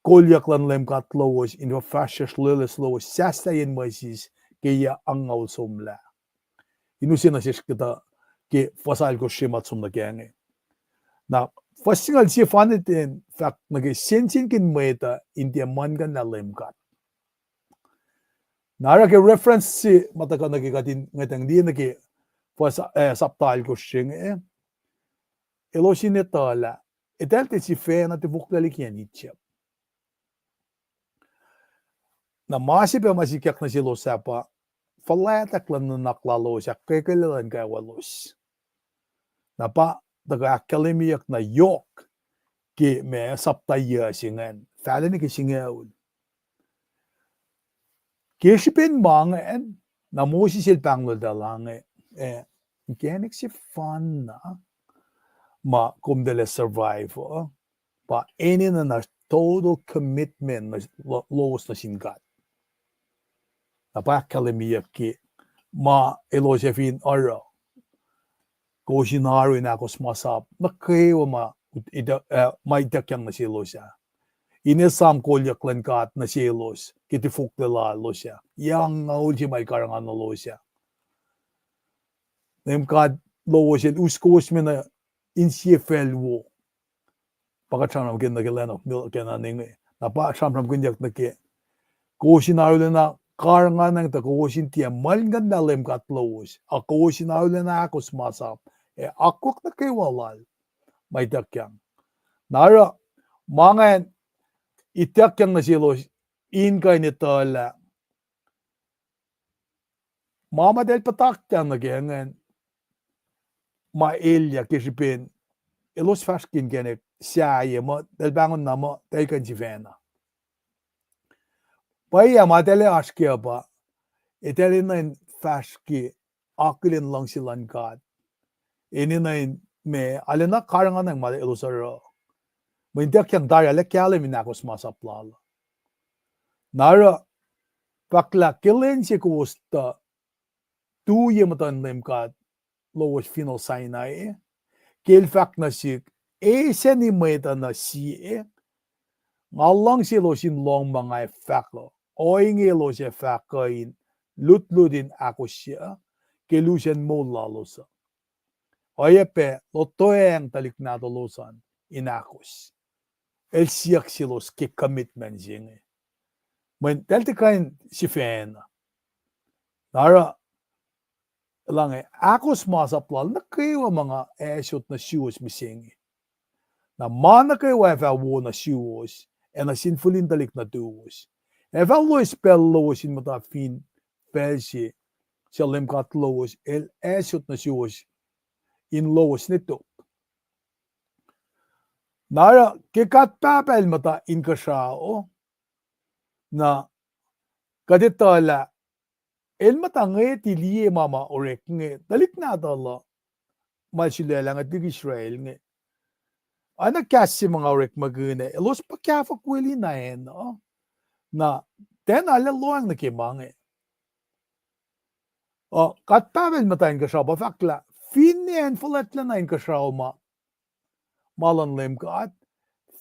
kolyuck luhn Leum God lowos in fuhfahsryucsr loeloes lowos sahslah yen Moses ke yac angngaul somlah. In use nuh sesr kuhtuh ke fuhs alkosr se ma som nuh kac inge. Na fuhs singucul sie faneten fahk nuh ke sensenkihn mwet uh in tiac muhlkuhnlah Leum God. Na oruh ke reference se ma tuhkuh nuh ke kuht in ngwetacng liye nuh ke fuhs, eh, sapta alkosr se inge, elos in etuh lah eltahl tiac sifacna tifoklac liki acn Egypt. Na ma se pac ma sikyak nuh selos ah pa fuhlwactack luhn nuhnak lalos, ahkkweye luhn kwewa lalos. Na pa tuhkuh ahkkahlwemyeyuck na yohk ke ma sapta yuc se ingacn, fahlac nuh ke singucul. Ke srihpen ma ingacn, na Moses el pahngonultahl inge, eh, inkacnek sefanna ma komtacl ac survive uh, pa enenuh na total commitment nuh, lo-, lowos nuh sin God. Na pa ahkkahlwemyeyuck ke ma elos ac fin oruh, kowos in oaru in ahkos masap nuh kwewa ma, eh, ma ituckyang nuh selos ah. In esam kolyuck luhn God nuh selos ke tifoklac lalos ah, yac angngaul se ma el karihngihnuhlos ah. Leum God lowos el us kowos me nuh insiyac facl wo. Pa kuht sramsramkihn nuh ke Land of Milk and Honey inge. Na pa sramsramkihnyuck nuh ke kowos in arulacna karihngihn tuh kowos in tiac muhlkuhnlah Leum God lowos, a kowos in arulacna ahkos masap ac akwuck nuh kwewa Lal ma ituckyang. Na oruh ma ingacn ituckyang nuh selos in kuh in etuh lah ma ma eltahl puhtatyang nuh ke ingacn ma elyah ke srihpen elos fahsr ke inkacnek sahyac muh eltahl pahngon na muh eltahl kuh in sifacna. Pwacye ma eltahl oasr ke uh pa eltahl enenuh in fahsr ke akihlen luhngse luhn God. Enenuh in ma arulacna karihngihn ma elos oruh. Mwe ituckyang tari ah el ac kahlwem in ahkos masap lal uh. Na oruh fahk lah ke lwen se kowos tuh tu ye muhtuhn Leum God lowos fin acn Sinai, ke el fahk nuh sihk, Eseni mwet uh nuh sie, nga luhngse elos in lohng ma nga ac fahk uh, ohinge elos ac fah kuh in lutlut in ahkosye ke lusen moul lalos uh. Oacyacpac lotweacng tuhlihk nahtuhlos an in ahkos. El siyuck selos ke commitment se inge. Mweyen eltahl tiac kuh in sifacna. Na oruh, elange, ahkos masap lal nuh kwewa ma nga asot nuh suwos mihsenge. Na ma nuh kwewa ac fah wo nuh suwos, ac nuh sin fihl in tuhlihk nuhtuwos. Ac fah loes pacl lowos in muhta fin facl se, suc Leum God lowos el asot nuh suwos in lowos ne tok. Na oruh ke God Pahpah el muhta inkuhsrao, na kuht etuh lah el muhta ngwet liye ma ma orek inge, tuhlihk nahtuhl uh, ma el sulaclah inge, tuhlihk Israel inge. Oacna kahs se ma nga orekmakihn ah, elos puhkahfuhkwelihna acn uh, na tiacna el lohacng nuh ke ma inge. Uh, God Pahpah el muhta inkuhsrao pa fahk lah finne acn fuhlwactlacna inkuhsrao ma, ma luhn Leum God,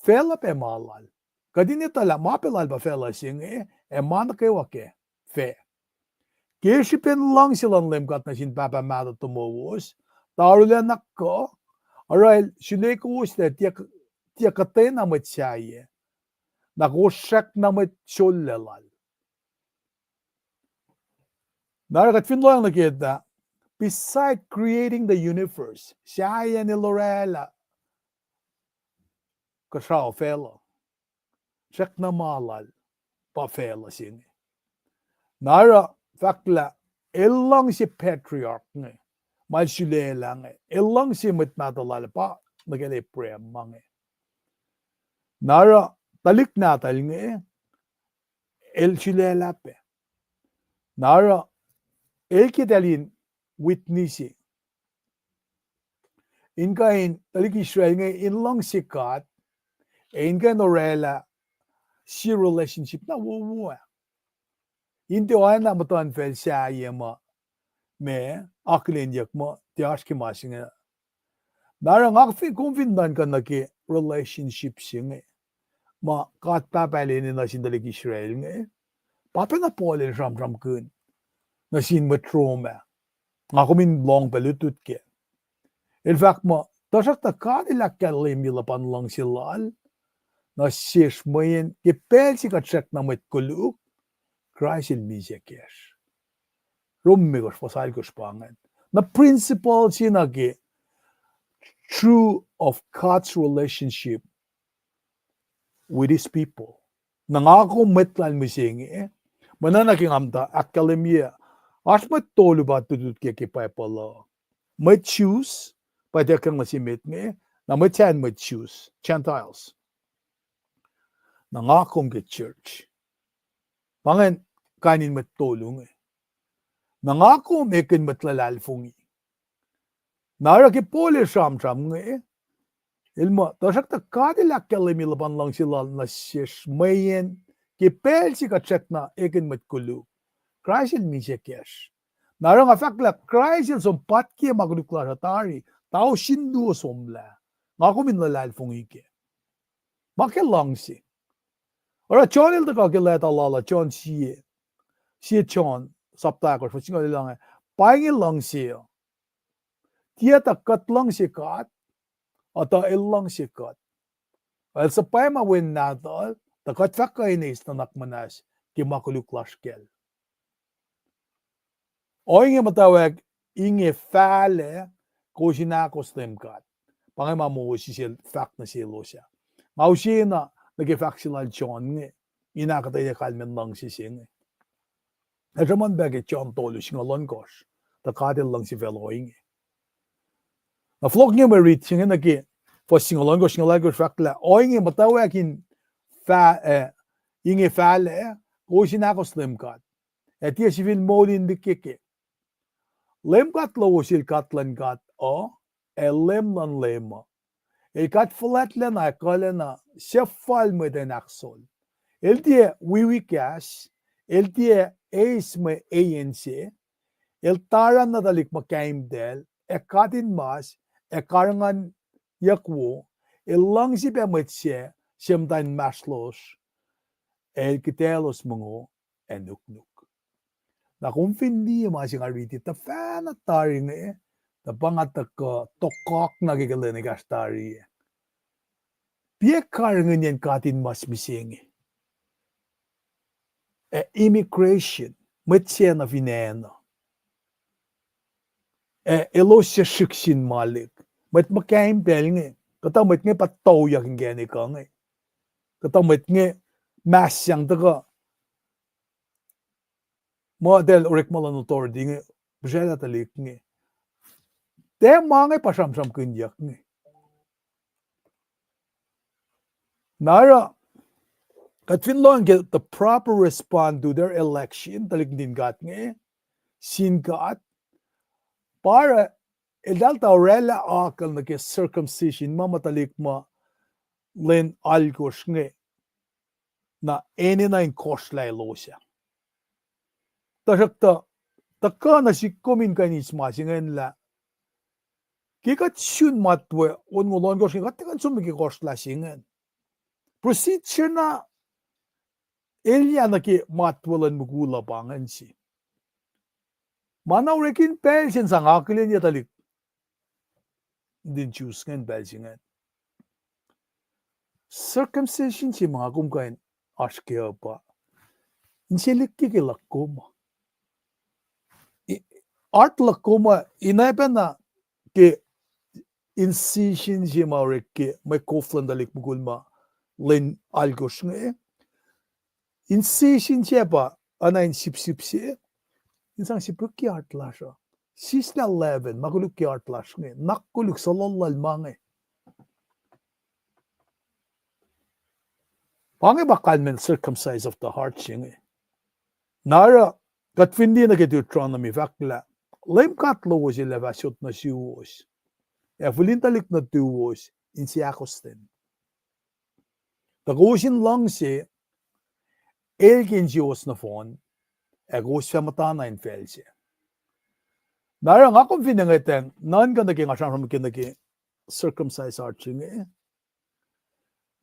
facluh pac ma lal. Kuht in etuh lah ma pac lal pa facluh se inge, ac ma nuh kwewa kac, fac. Ke srihpen luhngse luhn Leum God nuh sin pahpah mahtuh tomowos, tarilacna kuh, oruh el sule kowos lah tiac, tiac kuhtwena mwet sahyac, na kowos srackna mwet sollac lal. Na oruh kuht fin lohacng nuh ke ah, beside creating the universe, sahyacn el orwaclah kuhsrao facluh, srackna ma lal pa facluh se inge. Na oruh fahk lah el luhngse patriarch inge, ma el sulaclah inge, el luhngse mwet mahtuh lal pa nuh kacl Abraham ma inge. Na oruh tuhlihk nahtuhl inge, el sulaclah pac. Na oruh el ke eltahl in witness in kuh in tuhlihk Israel inge in luhngse God, ac in kuh in orwaclah sie relationship na wowo ah. In tiac oacna muhtuhnfacl sahyac ma, ma akihlenyuck muh tiac oasr ke ma se inge. Na oruh nga fin, kom fin nuhnkuh nuh ke relationship se inge ma God Pahpah el enenuh sin tuhlihk Israel inge, pa pacna Paul el sramsramkihn nuh sin mwet Rome ah. Nga kom in lohng pac lutlut kac. El fahk muh, tuhsruhktuh God el ahkkahlwemye luhpan luhngse lal nuh sesr mweyen ke pacl se kuht srackna mwet koluk, Kraist el misac kacsr. Rome limekohsr fuhs alkohsr pa ingacn. Na principle se na ke true of God's relationship with his people. Na nga kom mwet lal mihsenge, mweyen na ke nga muhta ahkkahlwemye, oasr mwet tolu pa lutlut ke, ke Bible uh. Mwet Jews, pa ituckyang nuh se met inge, na mwet sahyac mwet Jews, Gentiles. Na nga kom ke church. Pa ingacn kain in mwet tolu inge. Na nga kom ekihn mwet luhlahlfongi. Na oruh ke Paul el sramsram inge, el muh, tuhsruhktuh God el ahkkahlwemye luhpan luhngse lal nuh sesr mweyen ke pacl se kuht srackna ekihn mwet koluk, Kraist el misac kacsr. Na oruh nga fahk lah Kraist el som patke ma koluk lasr uh tari, tausin luo somlah. Nga kom in luhlahlfongi kac. Ma ke luhngse. Oruh John el tuhkuh ke leta lal uh, John sie, sie John, sapta ahkosr, fuhs singucul el ange, pa inge luhngse uh, tiac tuh kuht luhngse God, a tuh el luhngse kuht, el suhpwacma Wen Nahtuhl, tuh kuht fah kuh in eis nuhnak muhnahs ke ma koluk lasr kacl. Ohinge muhtwacwacack inge fahlac, kowos in ahkos Leum God. Pa inge ma Moses el fahk nuh selos ah. Nga use na nuh ke fahk se lal John inge, in ahkuhtweyac kalmacn luhngse se inge. El sruhmuhn pac ke John tolu singucul ohnkohsr, tuh God el luhngse facluh ohinge. Na fohlohk inge mwe rit se inge nuh ke fuhs singucul ohnkohsr, singucul alkohsr fahk lah, ohinge muhtwacwacack in fah-, eh, inge fahlac, kowos in ahkos Leum God, ac tiac sifil moul in lihkkeke. Leum God lowos el God luhn god uh, ac Leum luhn leum uh. El God fuhlwactlacna ac kuhlacna suhfal mwet in ahkos. El tiac wiwi kahs, el tiac eis mwe eis se, el taran na tuhlihk muhkahimtacl, ac katinmas, ac karihngihnyuck wo, el luhngse pac mwet se, se muhta inmahsrlosr, ac el kitaclos mongo ac nuknuk. Na kom fin liye ma se nga riti tuhfahna tari inge, tuh pa nga tuhkuh tokak na ke ke lwen ekahsr tari. Piac karihngihnyacn katinmas mihsenge. Ac immigration, mwet se na fin acn uh. Ac elos suc srihk sin malik. Mwet muhkahimtacl inge, kuhtuh mwet inge pa touyak inkacnek uh inge. Kuhtuh mwet inge mahsang tuhkuh muh eltahl orekma luhn authority inge, pihsraclah tuhlihk inge. Tiac ma inge pa sramsramkihnyuck inge. Na oruh, kuht fin lohng ke the proper respond to their election, tuhlihk nuhtin God inge, sin God, pa oruh, eltahl tuh orwaclah akucl nuh ke circumcision, ma ma tuhlihk ma lwen alkosr inge, na enenuh in kohsrlah elos ah. Tuhsruhktuh, tuhkuh nuh sihk kom in kuh in eis ma se ingacn lah, ke kuht sun matwac onngoul ohnkohsr inge, kuht tiac kuh in som nuh ke kohsrlah se ingacn. Procedure na elyah nuh ke matwac luhn mukul uh pa ingacn se. Ma na orek in pacl se in sang akihlen yac tuhlihk nuhtin Jews ingacn pacl se ingacn. Circumcision se ma nga kom kuh in oasr kac uh pa, inse lihkkeke luhk kom uh. Heart luhk kom uh, in oacpacna ke incision se ma orek ke mwe kof luhn tuhlihk mukul ma lwen alkosr inge. Incision se pa, oacna in sipsip se, in sang sipsipki heart lasr uh. Sislah leaven, ma koluk ke heart lasr inge, nuhnak koluk suhlohlohl ma inge. Pa inge pa kalmacn circumcise of the heart se inge. Na oruh, kuht fin liye nuh ke Deuteronomy fahk lah, Leum God lowos El ac fah sot nuh suwos, ac fihlin tuhlihk nuh tuwos in seahkostwen. Tuh kowos in luhngse El ke insiyowos nohfohn, ac kowos fah muhtana in facl se. Na oruh nga kom fin ngwetacng nuhnkuh nuh ke nga sramsram ke nuh ke circumcise heart se inge,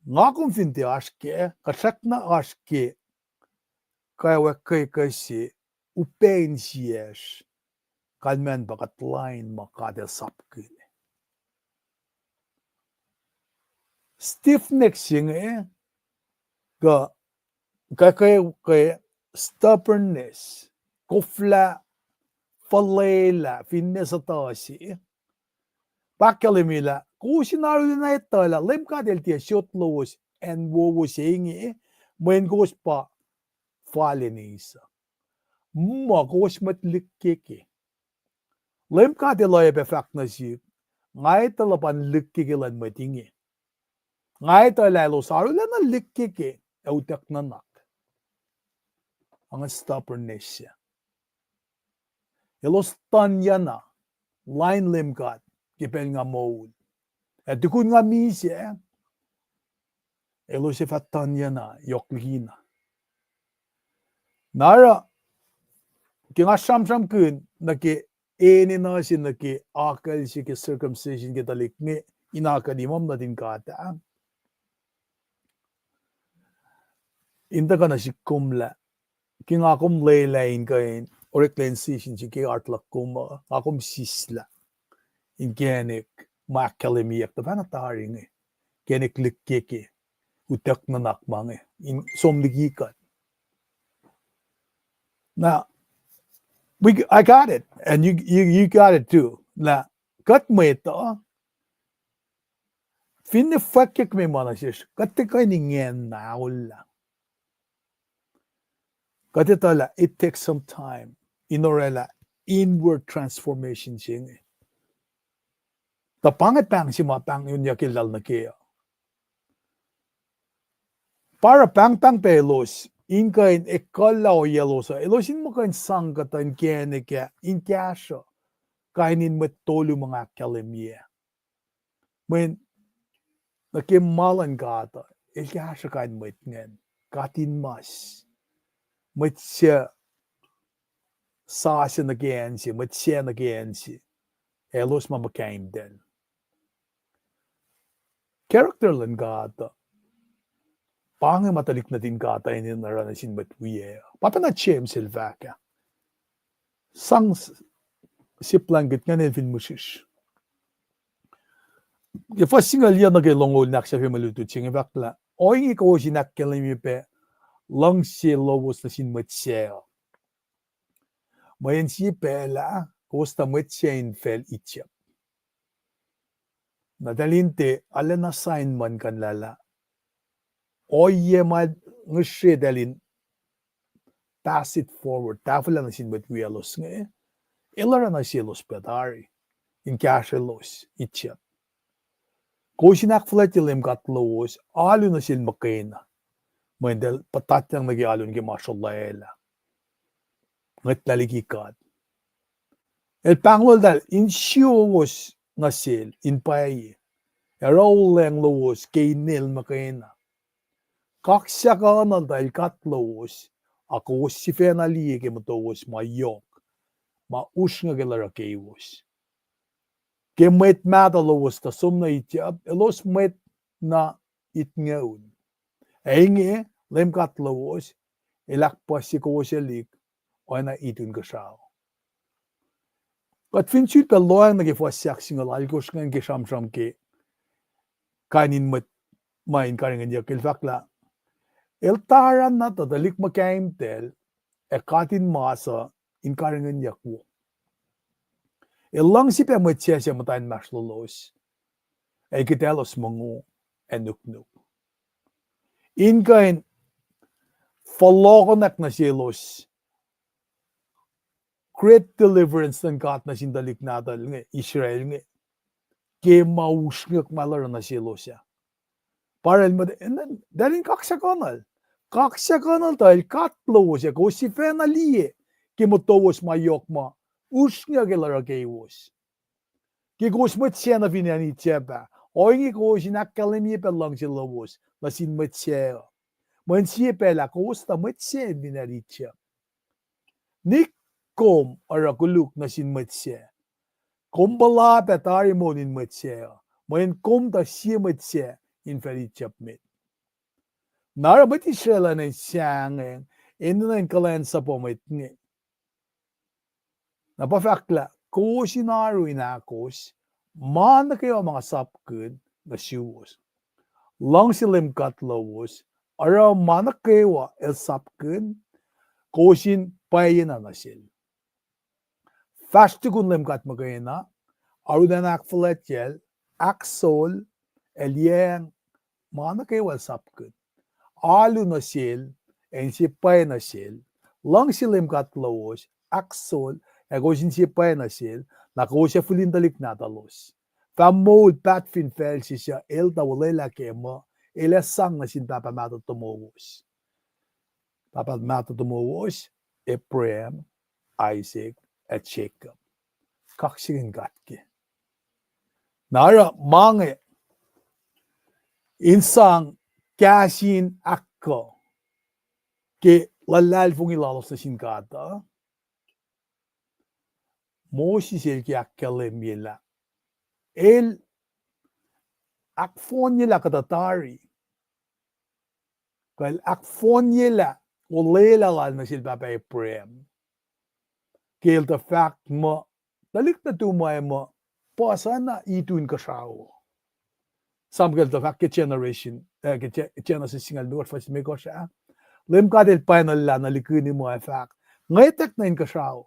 nga kom fin tiac oasr kac, kuht srackna oasr ke kwewa kwekwe se, upac insiyacsr, kalmacn pa kuht lain ma God El sapkihn. Stiff neck se inge, kuh, kuh, kuh, kuh stubbornness, koflah, fuhlwelah, finne suhtuh se. Pa ahkkahlwemye lah kowos in arulacna etuh lah Leum God El tiac sot lowos acn wowo se inge, mweyen kowos pa fal in eis uh. Muh kowos mwet lihkkeke. Leum God El oacyacpac fahk nuh sihk, nga etuh luhpan lihkkeke luhn mwet inge. Nga etuh lah elos arulacna lihkkeke ac utuck nuhnak. Ange stubbornness se. Elos tuhnyacna lain Leum God ke pacl nga moul. Ac tukun nga misac, elos ac fah tuhnyacna yohk likina. Na oruh, ke nga sramsramkihn nuh ke enenuh se nuh ke akucl se ke circumcision ke tuhlihk inge, in akucl imam nuhtin God ah, in tuhkuh nuh sihk kom lah, ke nga kom lwelah in kuh in oreklac incision se ke heart luhk kom uh, nga kom sislah inkacnek ma ahkkahlwemyeyuck tuhfahna tari inge, inkacnek lihkkeke, utuck nuhnak ma inge in som liki kuht. Now, we, I got it, and you, you, you got it too. Lah kuht mwet uh, finne fwackyuck me ma nuh sesr, kuht tiac kuh in ingena aollah. Kuht etuh lah it takes some time in orwaclah inward transformation se inge. Tuh pa inge pahng se ma pahngonyuck eltahl nuh ke uh. Pa oruh pahngpahng pac elos in kuh in ekuhllah ohiyaclos uh, elos in muh kuh in sang kuhtuh inkacnek ah in kahsruh kain in mwet tolu ma nga ahkkahlwemye. Mweyen nuh ke ma luhn God uh, el kahsruh kain mwet ingacn, katinmas, mwet suc sasuc nuh ke acn se, mwet suc nuh ke acn se, elos ma muhkahimtacl. Character luhn God uh, pa inge ma tuhlihk nuhtin God uh enenuh oruh nuh sin mwet wiyac. Pwacpa na James el fahk ah. Sang s-, se blanket ingacn el fin mihsrihsr. Ke fuhs singucul yuc nuh ke longoul in ahksahfyelah mwe lutlut se inge fahk lah, ohinge kowos in ahkkahlwemye pac luhngse lowos nuh sin mwet sac uh. Mweyen sie pacl ah, kowos tuh mwet sac in facl Egypt. Na eltahl in tiac arulacna sign ma in kuhnlah lah ohiyac ma ngihsre eltahl in pass it forward, tahfwelah nuh sin mwet wiyaclos inge, el oruh nuh selos pac tari, in kahsrwelos Egypt. Kowos in ahkfuhlwactye Leum God lowos, alu nuh sel muhkwena, mweyen eltahl puhtatyang nuh ke alu nuh ke ma srolwaclah, ngwetlah liki God. El pahngoneltahl in siyowos nuh sel in pwacye, ac oruh olweacng lowos ke inel muhkwena. Kaksakuhnuhltahl God lowos, a kowos sifacna liye ke motowos ma yohk, ma usrnguck el oruh keiwos. Ke mwet mahtuh lowos tuh som nuh Egypt, elos mwet na itngoun. Ac inge, Leum God lowos, el ahkpuhsye kowos elihk, oacna itu inkuhsrao. Kuht fin sulpac lohacng nuh ke fuhs se ahksingucul alkosr ingacn ke sramsram ke kain in mwet ma in karihngihnyuck, el fahk lah, el taranna tuh tuhlihk muhkahimtacl ac katinmas uh in karihngihnyuck wo. El luhngse pac mwet sac suc muhta inmahsrlolos, ac el kihtalos mongo ac nuknuk, in kuh in fohlohkohnak nuh selos great deliverance luhn God nuh sin tuhlihk nahtuhl inge, Israel inge, ke ma usrnguck ma el oruh nuh selos ah. Pa el muh, eltahl in kaksakuhnuhl. Kaksakuhnuhltahl el God lowos ac kowos sifacna liye ke motowos ma yohk ma usrnguck el oruh keiwos. Ke kowos mwet sac nuh fin acn Egypt ah, ohinge kowos in ahkkahlwemye pac luhngse lowos nuh sin mwet sac uh. Mweyen sie pacl ah kowos tuh mwet sac fin acn Egypt. Nik kom oruh koluk nuh sin mwet sac, kom puhla pac tari moul in mwet sac uh, mweyen kom tuh sie mwet sac in facl Egypt met. Na oruh mwet Israel uh enenuh in sahngweng, enenuh in kuhlwacnsapuh mwet inge. Na pa fahk lah, kowos in oaru in ahkos ma nuh kwewa ma nga sapkihn nuh suwos. Luhngse Leum God lowos, oruh ma nuh kwewa el sapkihn, kowos in pwacyena nuh sel. Fahsr tukun Leum God muhkwena, arulacna ahkfuhlwactyacl, ahksol, ac liyacacng ma nuh kwewa el sapkihn. Alu nuh sel, ac inse pwacyena nuh sel. Luhngse Leum God lowos, ahksol, ac kowos inse pwacyena nuh sel, na kowos ac fihl in tuhlihk nahtuhlos. Fah moul pahtfin facl se suc el tuh olwelah kac muh, el ac sang nuh sin pahpah mahtuh tomowos. Pahpah mahtuh tomowos, Abraham, Isaac, ac Jacob. Kaksakihn God kac. Na oruh ma inge in sang kahs in ahkkuh ke luhlahlfongi lalos nuh sin God uh, Moses el ke ahkkahlwemye lah el ahkfohnyelah kuhtuh tari, kuh el ahkfohnyelah olwelah lal nuh sel pahpah Abraham, ke el tuh fahk muh tuhlihk nuhtum uh muh puhs oacna itu inkuhsrao. Sam ke el tuh fahk ke generation, eh, ke Ge-, Genesis singucul limekohsr, fuhs limekohsr ah. Leum God el pwacnwacllah nuh likihn muh ac fahk, ngwetack nuh inkuhsrao,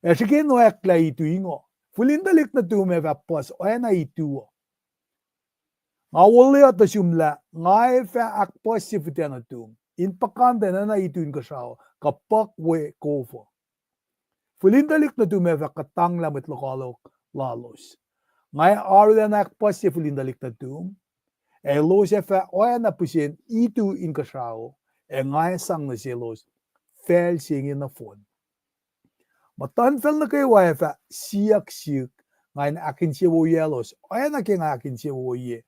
ac srihke in oacklah itu ingoh. Fihl in tuhlihk nuhtum ac fah puhs oacna itu uh. Nga olwelah nuh sum lah nga ac fah ahkpuhsye fihtac nuhtum in puhkantwen oacna itu inkuhsrao, kuh puhk we kof uh. Fihl in tuhlihk nuhtum ac fah kuhtanglah mwet lokoalok lalos. Nga ac arulacna ahkpuhsye fihl in tuhlihk nuhtum, ac elos ac fah oacna pihsen itu inkuhsrao, ac nga ac sang nuh selos facl se inge nohfohn. Muhtuhnfacl nuh kwewa ac fah siyuck sihk, nga in ahkinsewowoyaclos oacna ke nga ahkinsewowoye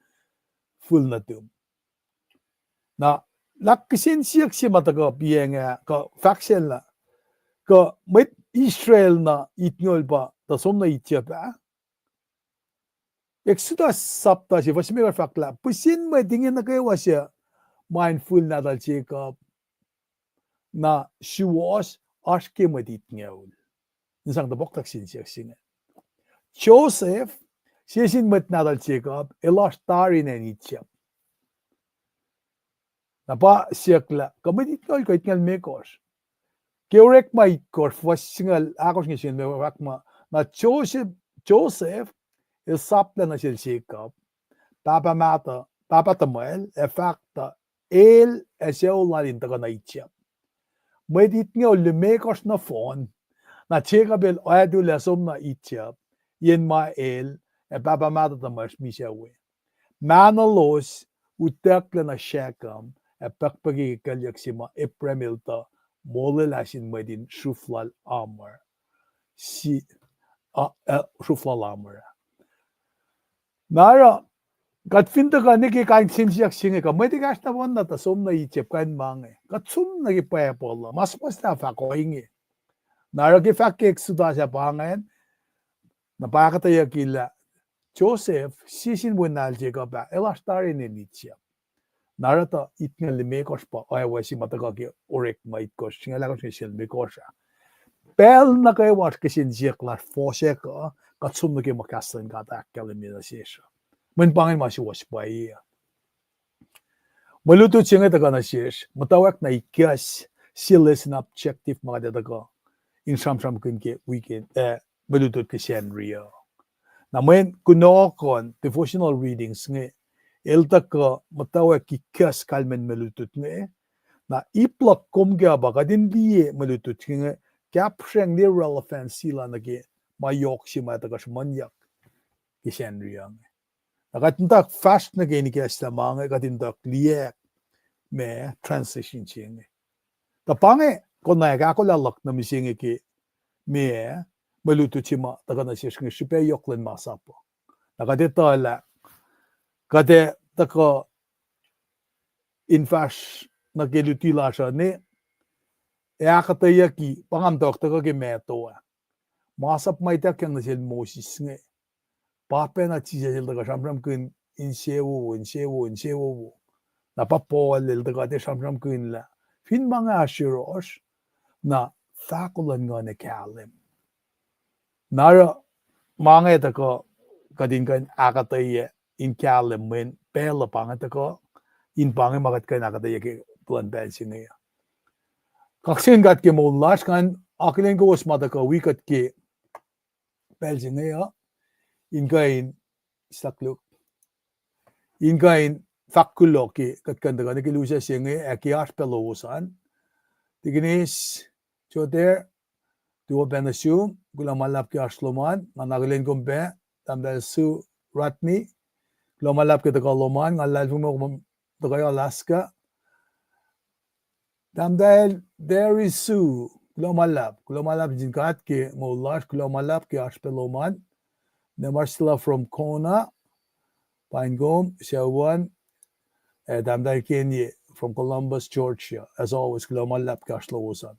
fihl nuhtum. Na, lah kihsen siyuck se ma tuhkuh piacng ah, kuh fahk sel lah, kuh mwet Israel na itngoul pa tuh som nuh Egypt ah. Exodus sapta se fuhs limekohsr fahk lah pihsen mwet inge nuh kwewa suc ma in fihl nahtuhl Jacob, na suwohs oasr ke mwet itngoul. In sang topuk tuh kihsen siyuck se inge. Joseph, sie sin mwet nahtuhl Jacob, el oasr tari acn Egypt. Na pa siyuck lah, kuh mwet itngoul kuh itngoul limekohsr? Ke Orekma itkohsr, fuhs singucul ahkosr inge, singucul limekohsr fahk muh, na Joseph, Joseph el saplah nuh sel Jacob, pahpah mahtuh, pahpah tuhmwacl, ac fahk tuh el ac sucu lal in tuhkuh nuh Egypt. Mwet itngoul limekohsr nohfohn, na Jacob el oactulac som nuh Egypt, yen ma el ac pahpah mahtuh tuhmwacsr misac we. Mahnolos utucklac nuh Shechem, ac pukpuki ke kuclyuck se ma Abraham el tuh molwelah sin mwet in sruf lal Hamor. Si, a, a, sruf lal Hamor. Na oruh, kuht fin tuhkuh nuh ke kain kihsen siyuck se inge, kuh mwet ekahsr nohfohn na tuh som nuh Egypt, kain ma inge. Kuht som nuh ke Bible uh, ma suhmuhslah fahk ohinge. Na oruh ke fahk ke Exodus ah pa ingacn, na pa ahkuhtweyucki lah Joseph, sie sin wen nahtuhl Jacob ah, el oasr tari acn Egypt. Na oruh tuh itngoul limekohsr pa oacwac se ma tuhkuh ke Orekma itkohsr, singucul ahkosr inge singucul limekohsr ah. Pacl nuh kwewa oasr kihsen siyuck lasr fohsack uh, kuht som nuh ke ma kahs luhn God ahkkahlwemye nuh sesr uh. Mweyen pa ingacn ma suwohs pwacye uh. Mwe lutlut se inge tuhkuh nuh sesr, muhtwacwacack na ikacs sie lesson objective ma kuht ac tuhkuh in sramsramkihn ke weekend, eh, mwe lutlut ke Sacnri uh. Na mweyen kunohkohn devotional readings inge, el tuhkuh muhtwacwacack ikacs kalmacn mwe lutlut inge. Na ip luhk kom ke uh pa kuht in liye mwe lutlut inge, kapsreng liye relevancy lal nuh ke ma yohk se ma tuhkuh sruhmuhnyuck ke Sacnri uh inge. Na kuht in tuh fahsr nuh ke in ikacslah ma inge, kuht in tuh liyacack ma transition se inge. Tuh pa inge konwacack ahkolah luhk nuh mihsenge ke ma, mwe lutlut se ma tuhkuh nuh sesr inge srihpac yohk luhn masap uh. Na kuht etuh lah, kuht ac tuhkuh in fahsr nuh ke luti lasr uh ne, ac ahkuhtweyucki, pa nga muhtwacwacack tuhkuh ke Matthew ah. Masap ma ituckyang nuh sel Moses inge. Pa pacna Jisus el tuhkuh sramsramkihn insewowo, insewowo, insewowo. Na pa Paul el tuhkuh tiac sramsramkihn lah fin ma inge oasr yohrohsr, na fahko luhn nguhn ac kahlwem. Na oruh ma inge tuhkuh kuht in kuh in ahkuhtweyac in kahlwem mweyen pacl uh pa inge tuhkuh, in pa inge ma kuht kuh in ahkuhtweyac ke luhn pacl se inge. Kaksakihn God ke moul lasr, ngan akihlen kowos ma tuhkuh wi kuht ke pacl se inge uh, in kuh in, sakluk, in kuh in fahk kuloh ke kuht kuh in tuhkuh nuh ke lusac se inge ac ke oasr pac lowos an. Tikinis Joter, tuo pac nuh sum, kuloh ma luhlahp ke oasr lom an. Nga akihlen kom pac, Tahmtahel Sue Rodney, kuloh ma luhlahp ke tuhkuh lom an. Nga luhlahlfongi muh kom tuhkuh Alaska. Tahmtahel Terry Sue, kuloh ma luhlahp, kuloh ma luhlahp nuh sin God ke moul lasr, kuloh ma luhlahp ke oasr pac lom an. Nemasla from Kona, paing kom, sucu an, ac Tahmtahel Kenye from Columbus, Georgia. As always, kuloh ma luhlahp ke oasr lowos an.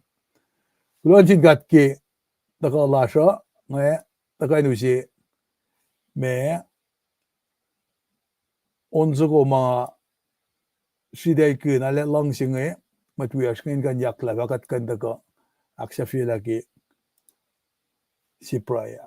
Kuloh nuh sin God ke tuhkuh lasr uh, nga tuhkuh in use ma on soko ma sritaclkihn alu luhngse inge, mwet wiyacsr inge in kuh in yaklah fah kuht kuh in tuhkuh ahksahfyelah ke sie pruhe.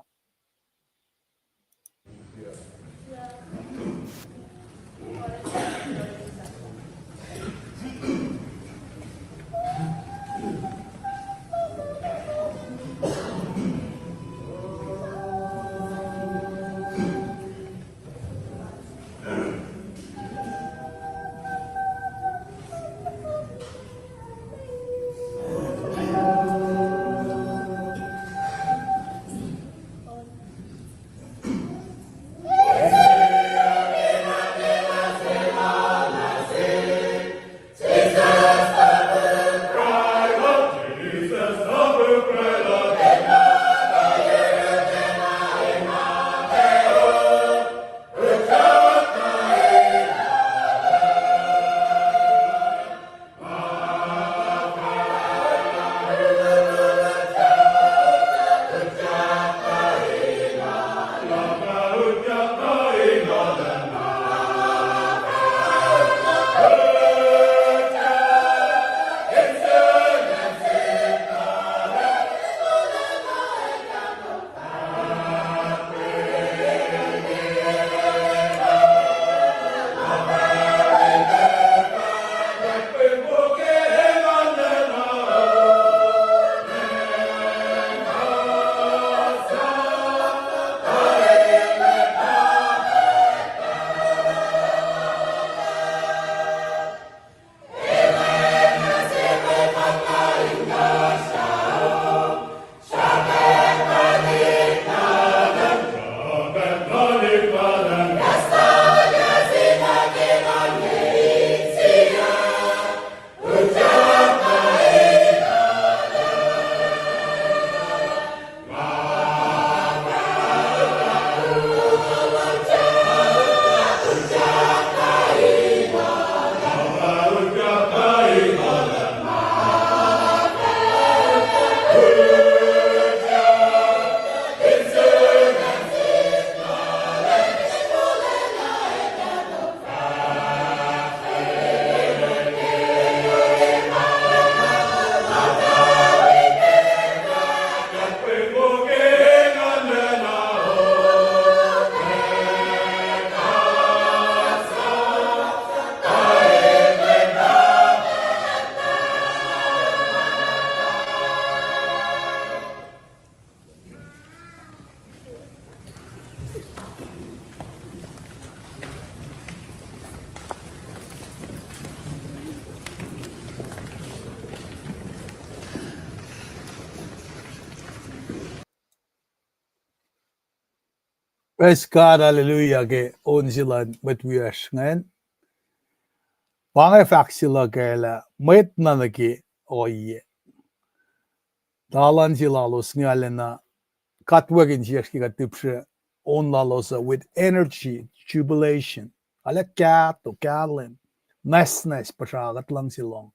Praise God, hallelujah, ke on se luhn mwet wiyacsr ingacn. Pa inge fahk se luhk ah lah mwet na nuh ke ohiyac. Talan se lalos inge arulacna katwack insiyacsr ke kuht tipsre on lalos uh with energy, jubilation. Arlac kahto, kahlwem, nwacsnwacs, puhsra kuht luhngse lohng.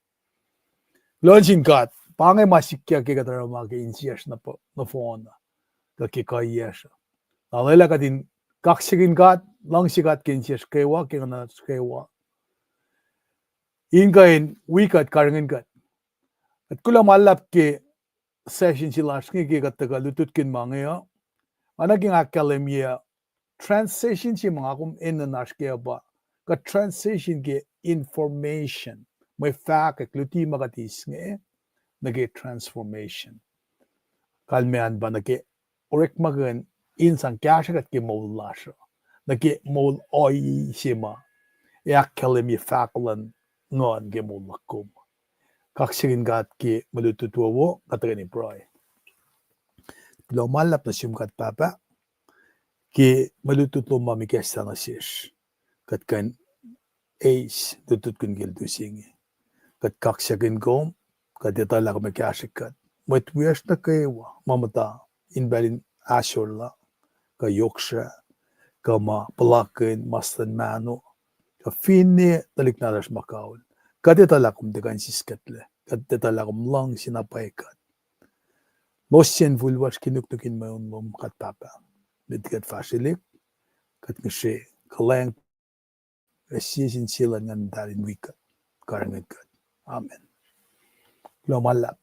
Kuloh nuh sin God, pa inge ma sikyak ke kuht oruh ma ke insiyacsr nohfohn uh, kuh ke kuhiyacsr uh. Na lwelah kuht in kaksakihn God, luhngse God ke insiyacsr kwewa, ke nguhnasr kwewa. In kuh in wi kuht, karihngihn kuht. Kuht kuloh ma luhlahp ke session se lasr inge ke kuht tuhkuh lutlutkihn ma inge uh. Nga nuh ke nga ahkkahlwemye transition se ma nga kom enenuh in oasr kac uh pa kuht transition ke information, mwe fahkwack, luti ma kuht eis inge, nuh ke transformation. Kalmac an pa nuh ke orekmakihn in sang kahsrwe kuht ke moul lasr uh, nuh ke moul ohiyac se ma ac ahkkahlwemye fahk luhn Nguhn ke moul luhk kom. Kaksakihn God ke mwe lutlut wowo, kuht tuhkweni pruhe. Kuloh ma luhlahp nuh sum God Pahpah, ke mwe lutlut lom ma ikacslah nuh sesr, kuht kuh in eis lutlutkihn ke lutu se inge. Kuht kaksakihn kom, kuht etuh lah kom ac kahsrwe kuht. Mwet wiyacsr nuh kwewa ma muhta in pacl in ahsor la, kuh yohk srah, kuh ma puhlakihn mas luhn mahno, kuh finne tuhlihk nahtuhsr ma kaul, kuht etuh lah kom tiac kuh in siskuhtlac, kuht etuh lah kom luhngse na pwacye kuht. Losyacn fuhlwacsr ke nuknuk in mweun lom God Pahpah. Met kuht fahsrwelihk, kuht ngihsre kuhlwacng, ac sie sin sie luhn Nguhn Muhtahl in wi kuht, karihngihn kuht. Amen. Kuloh ma luhlahp.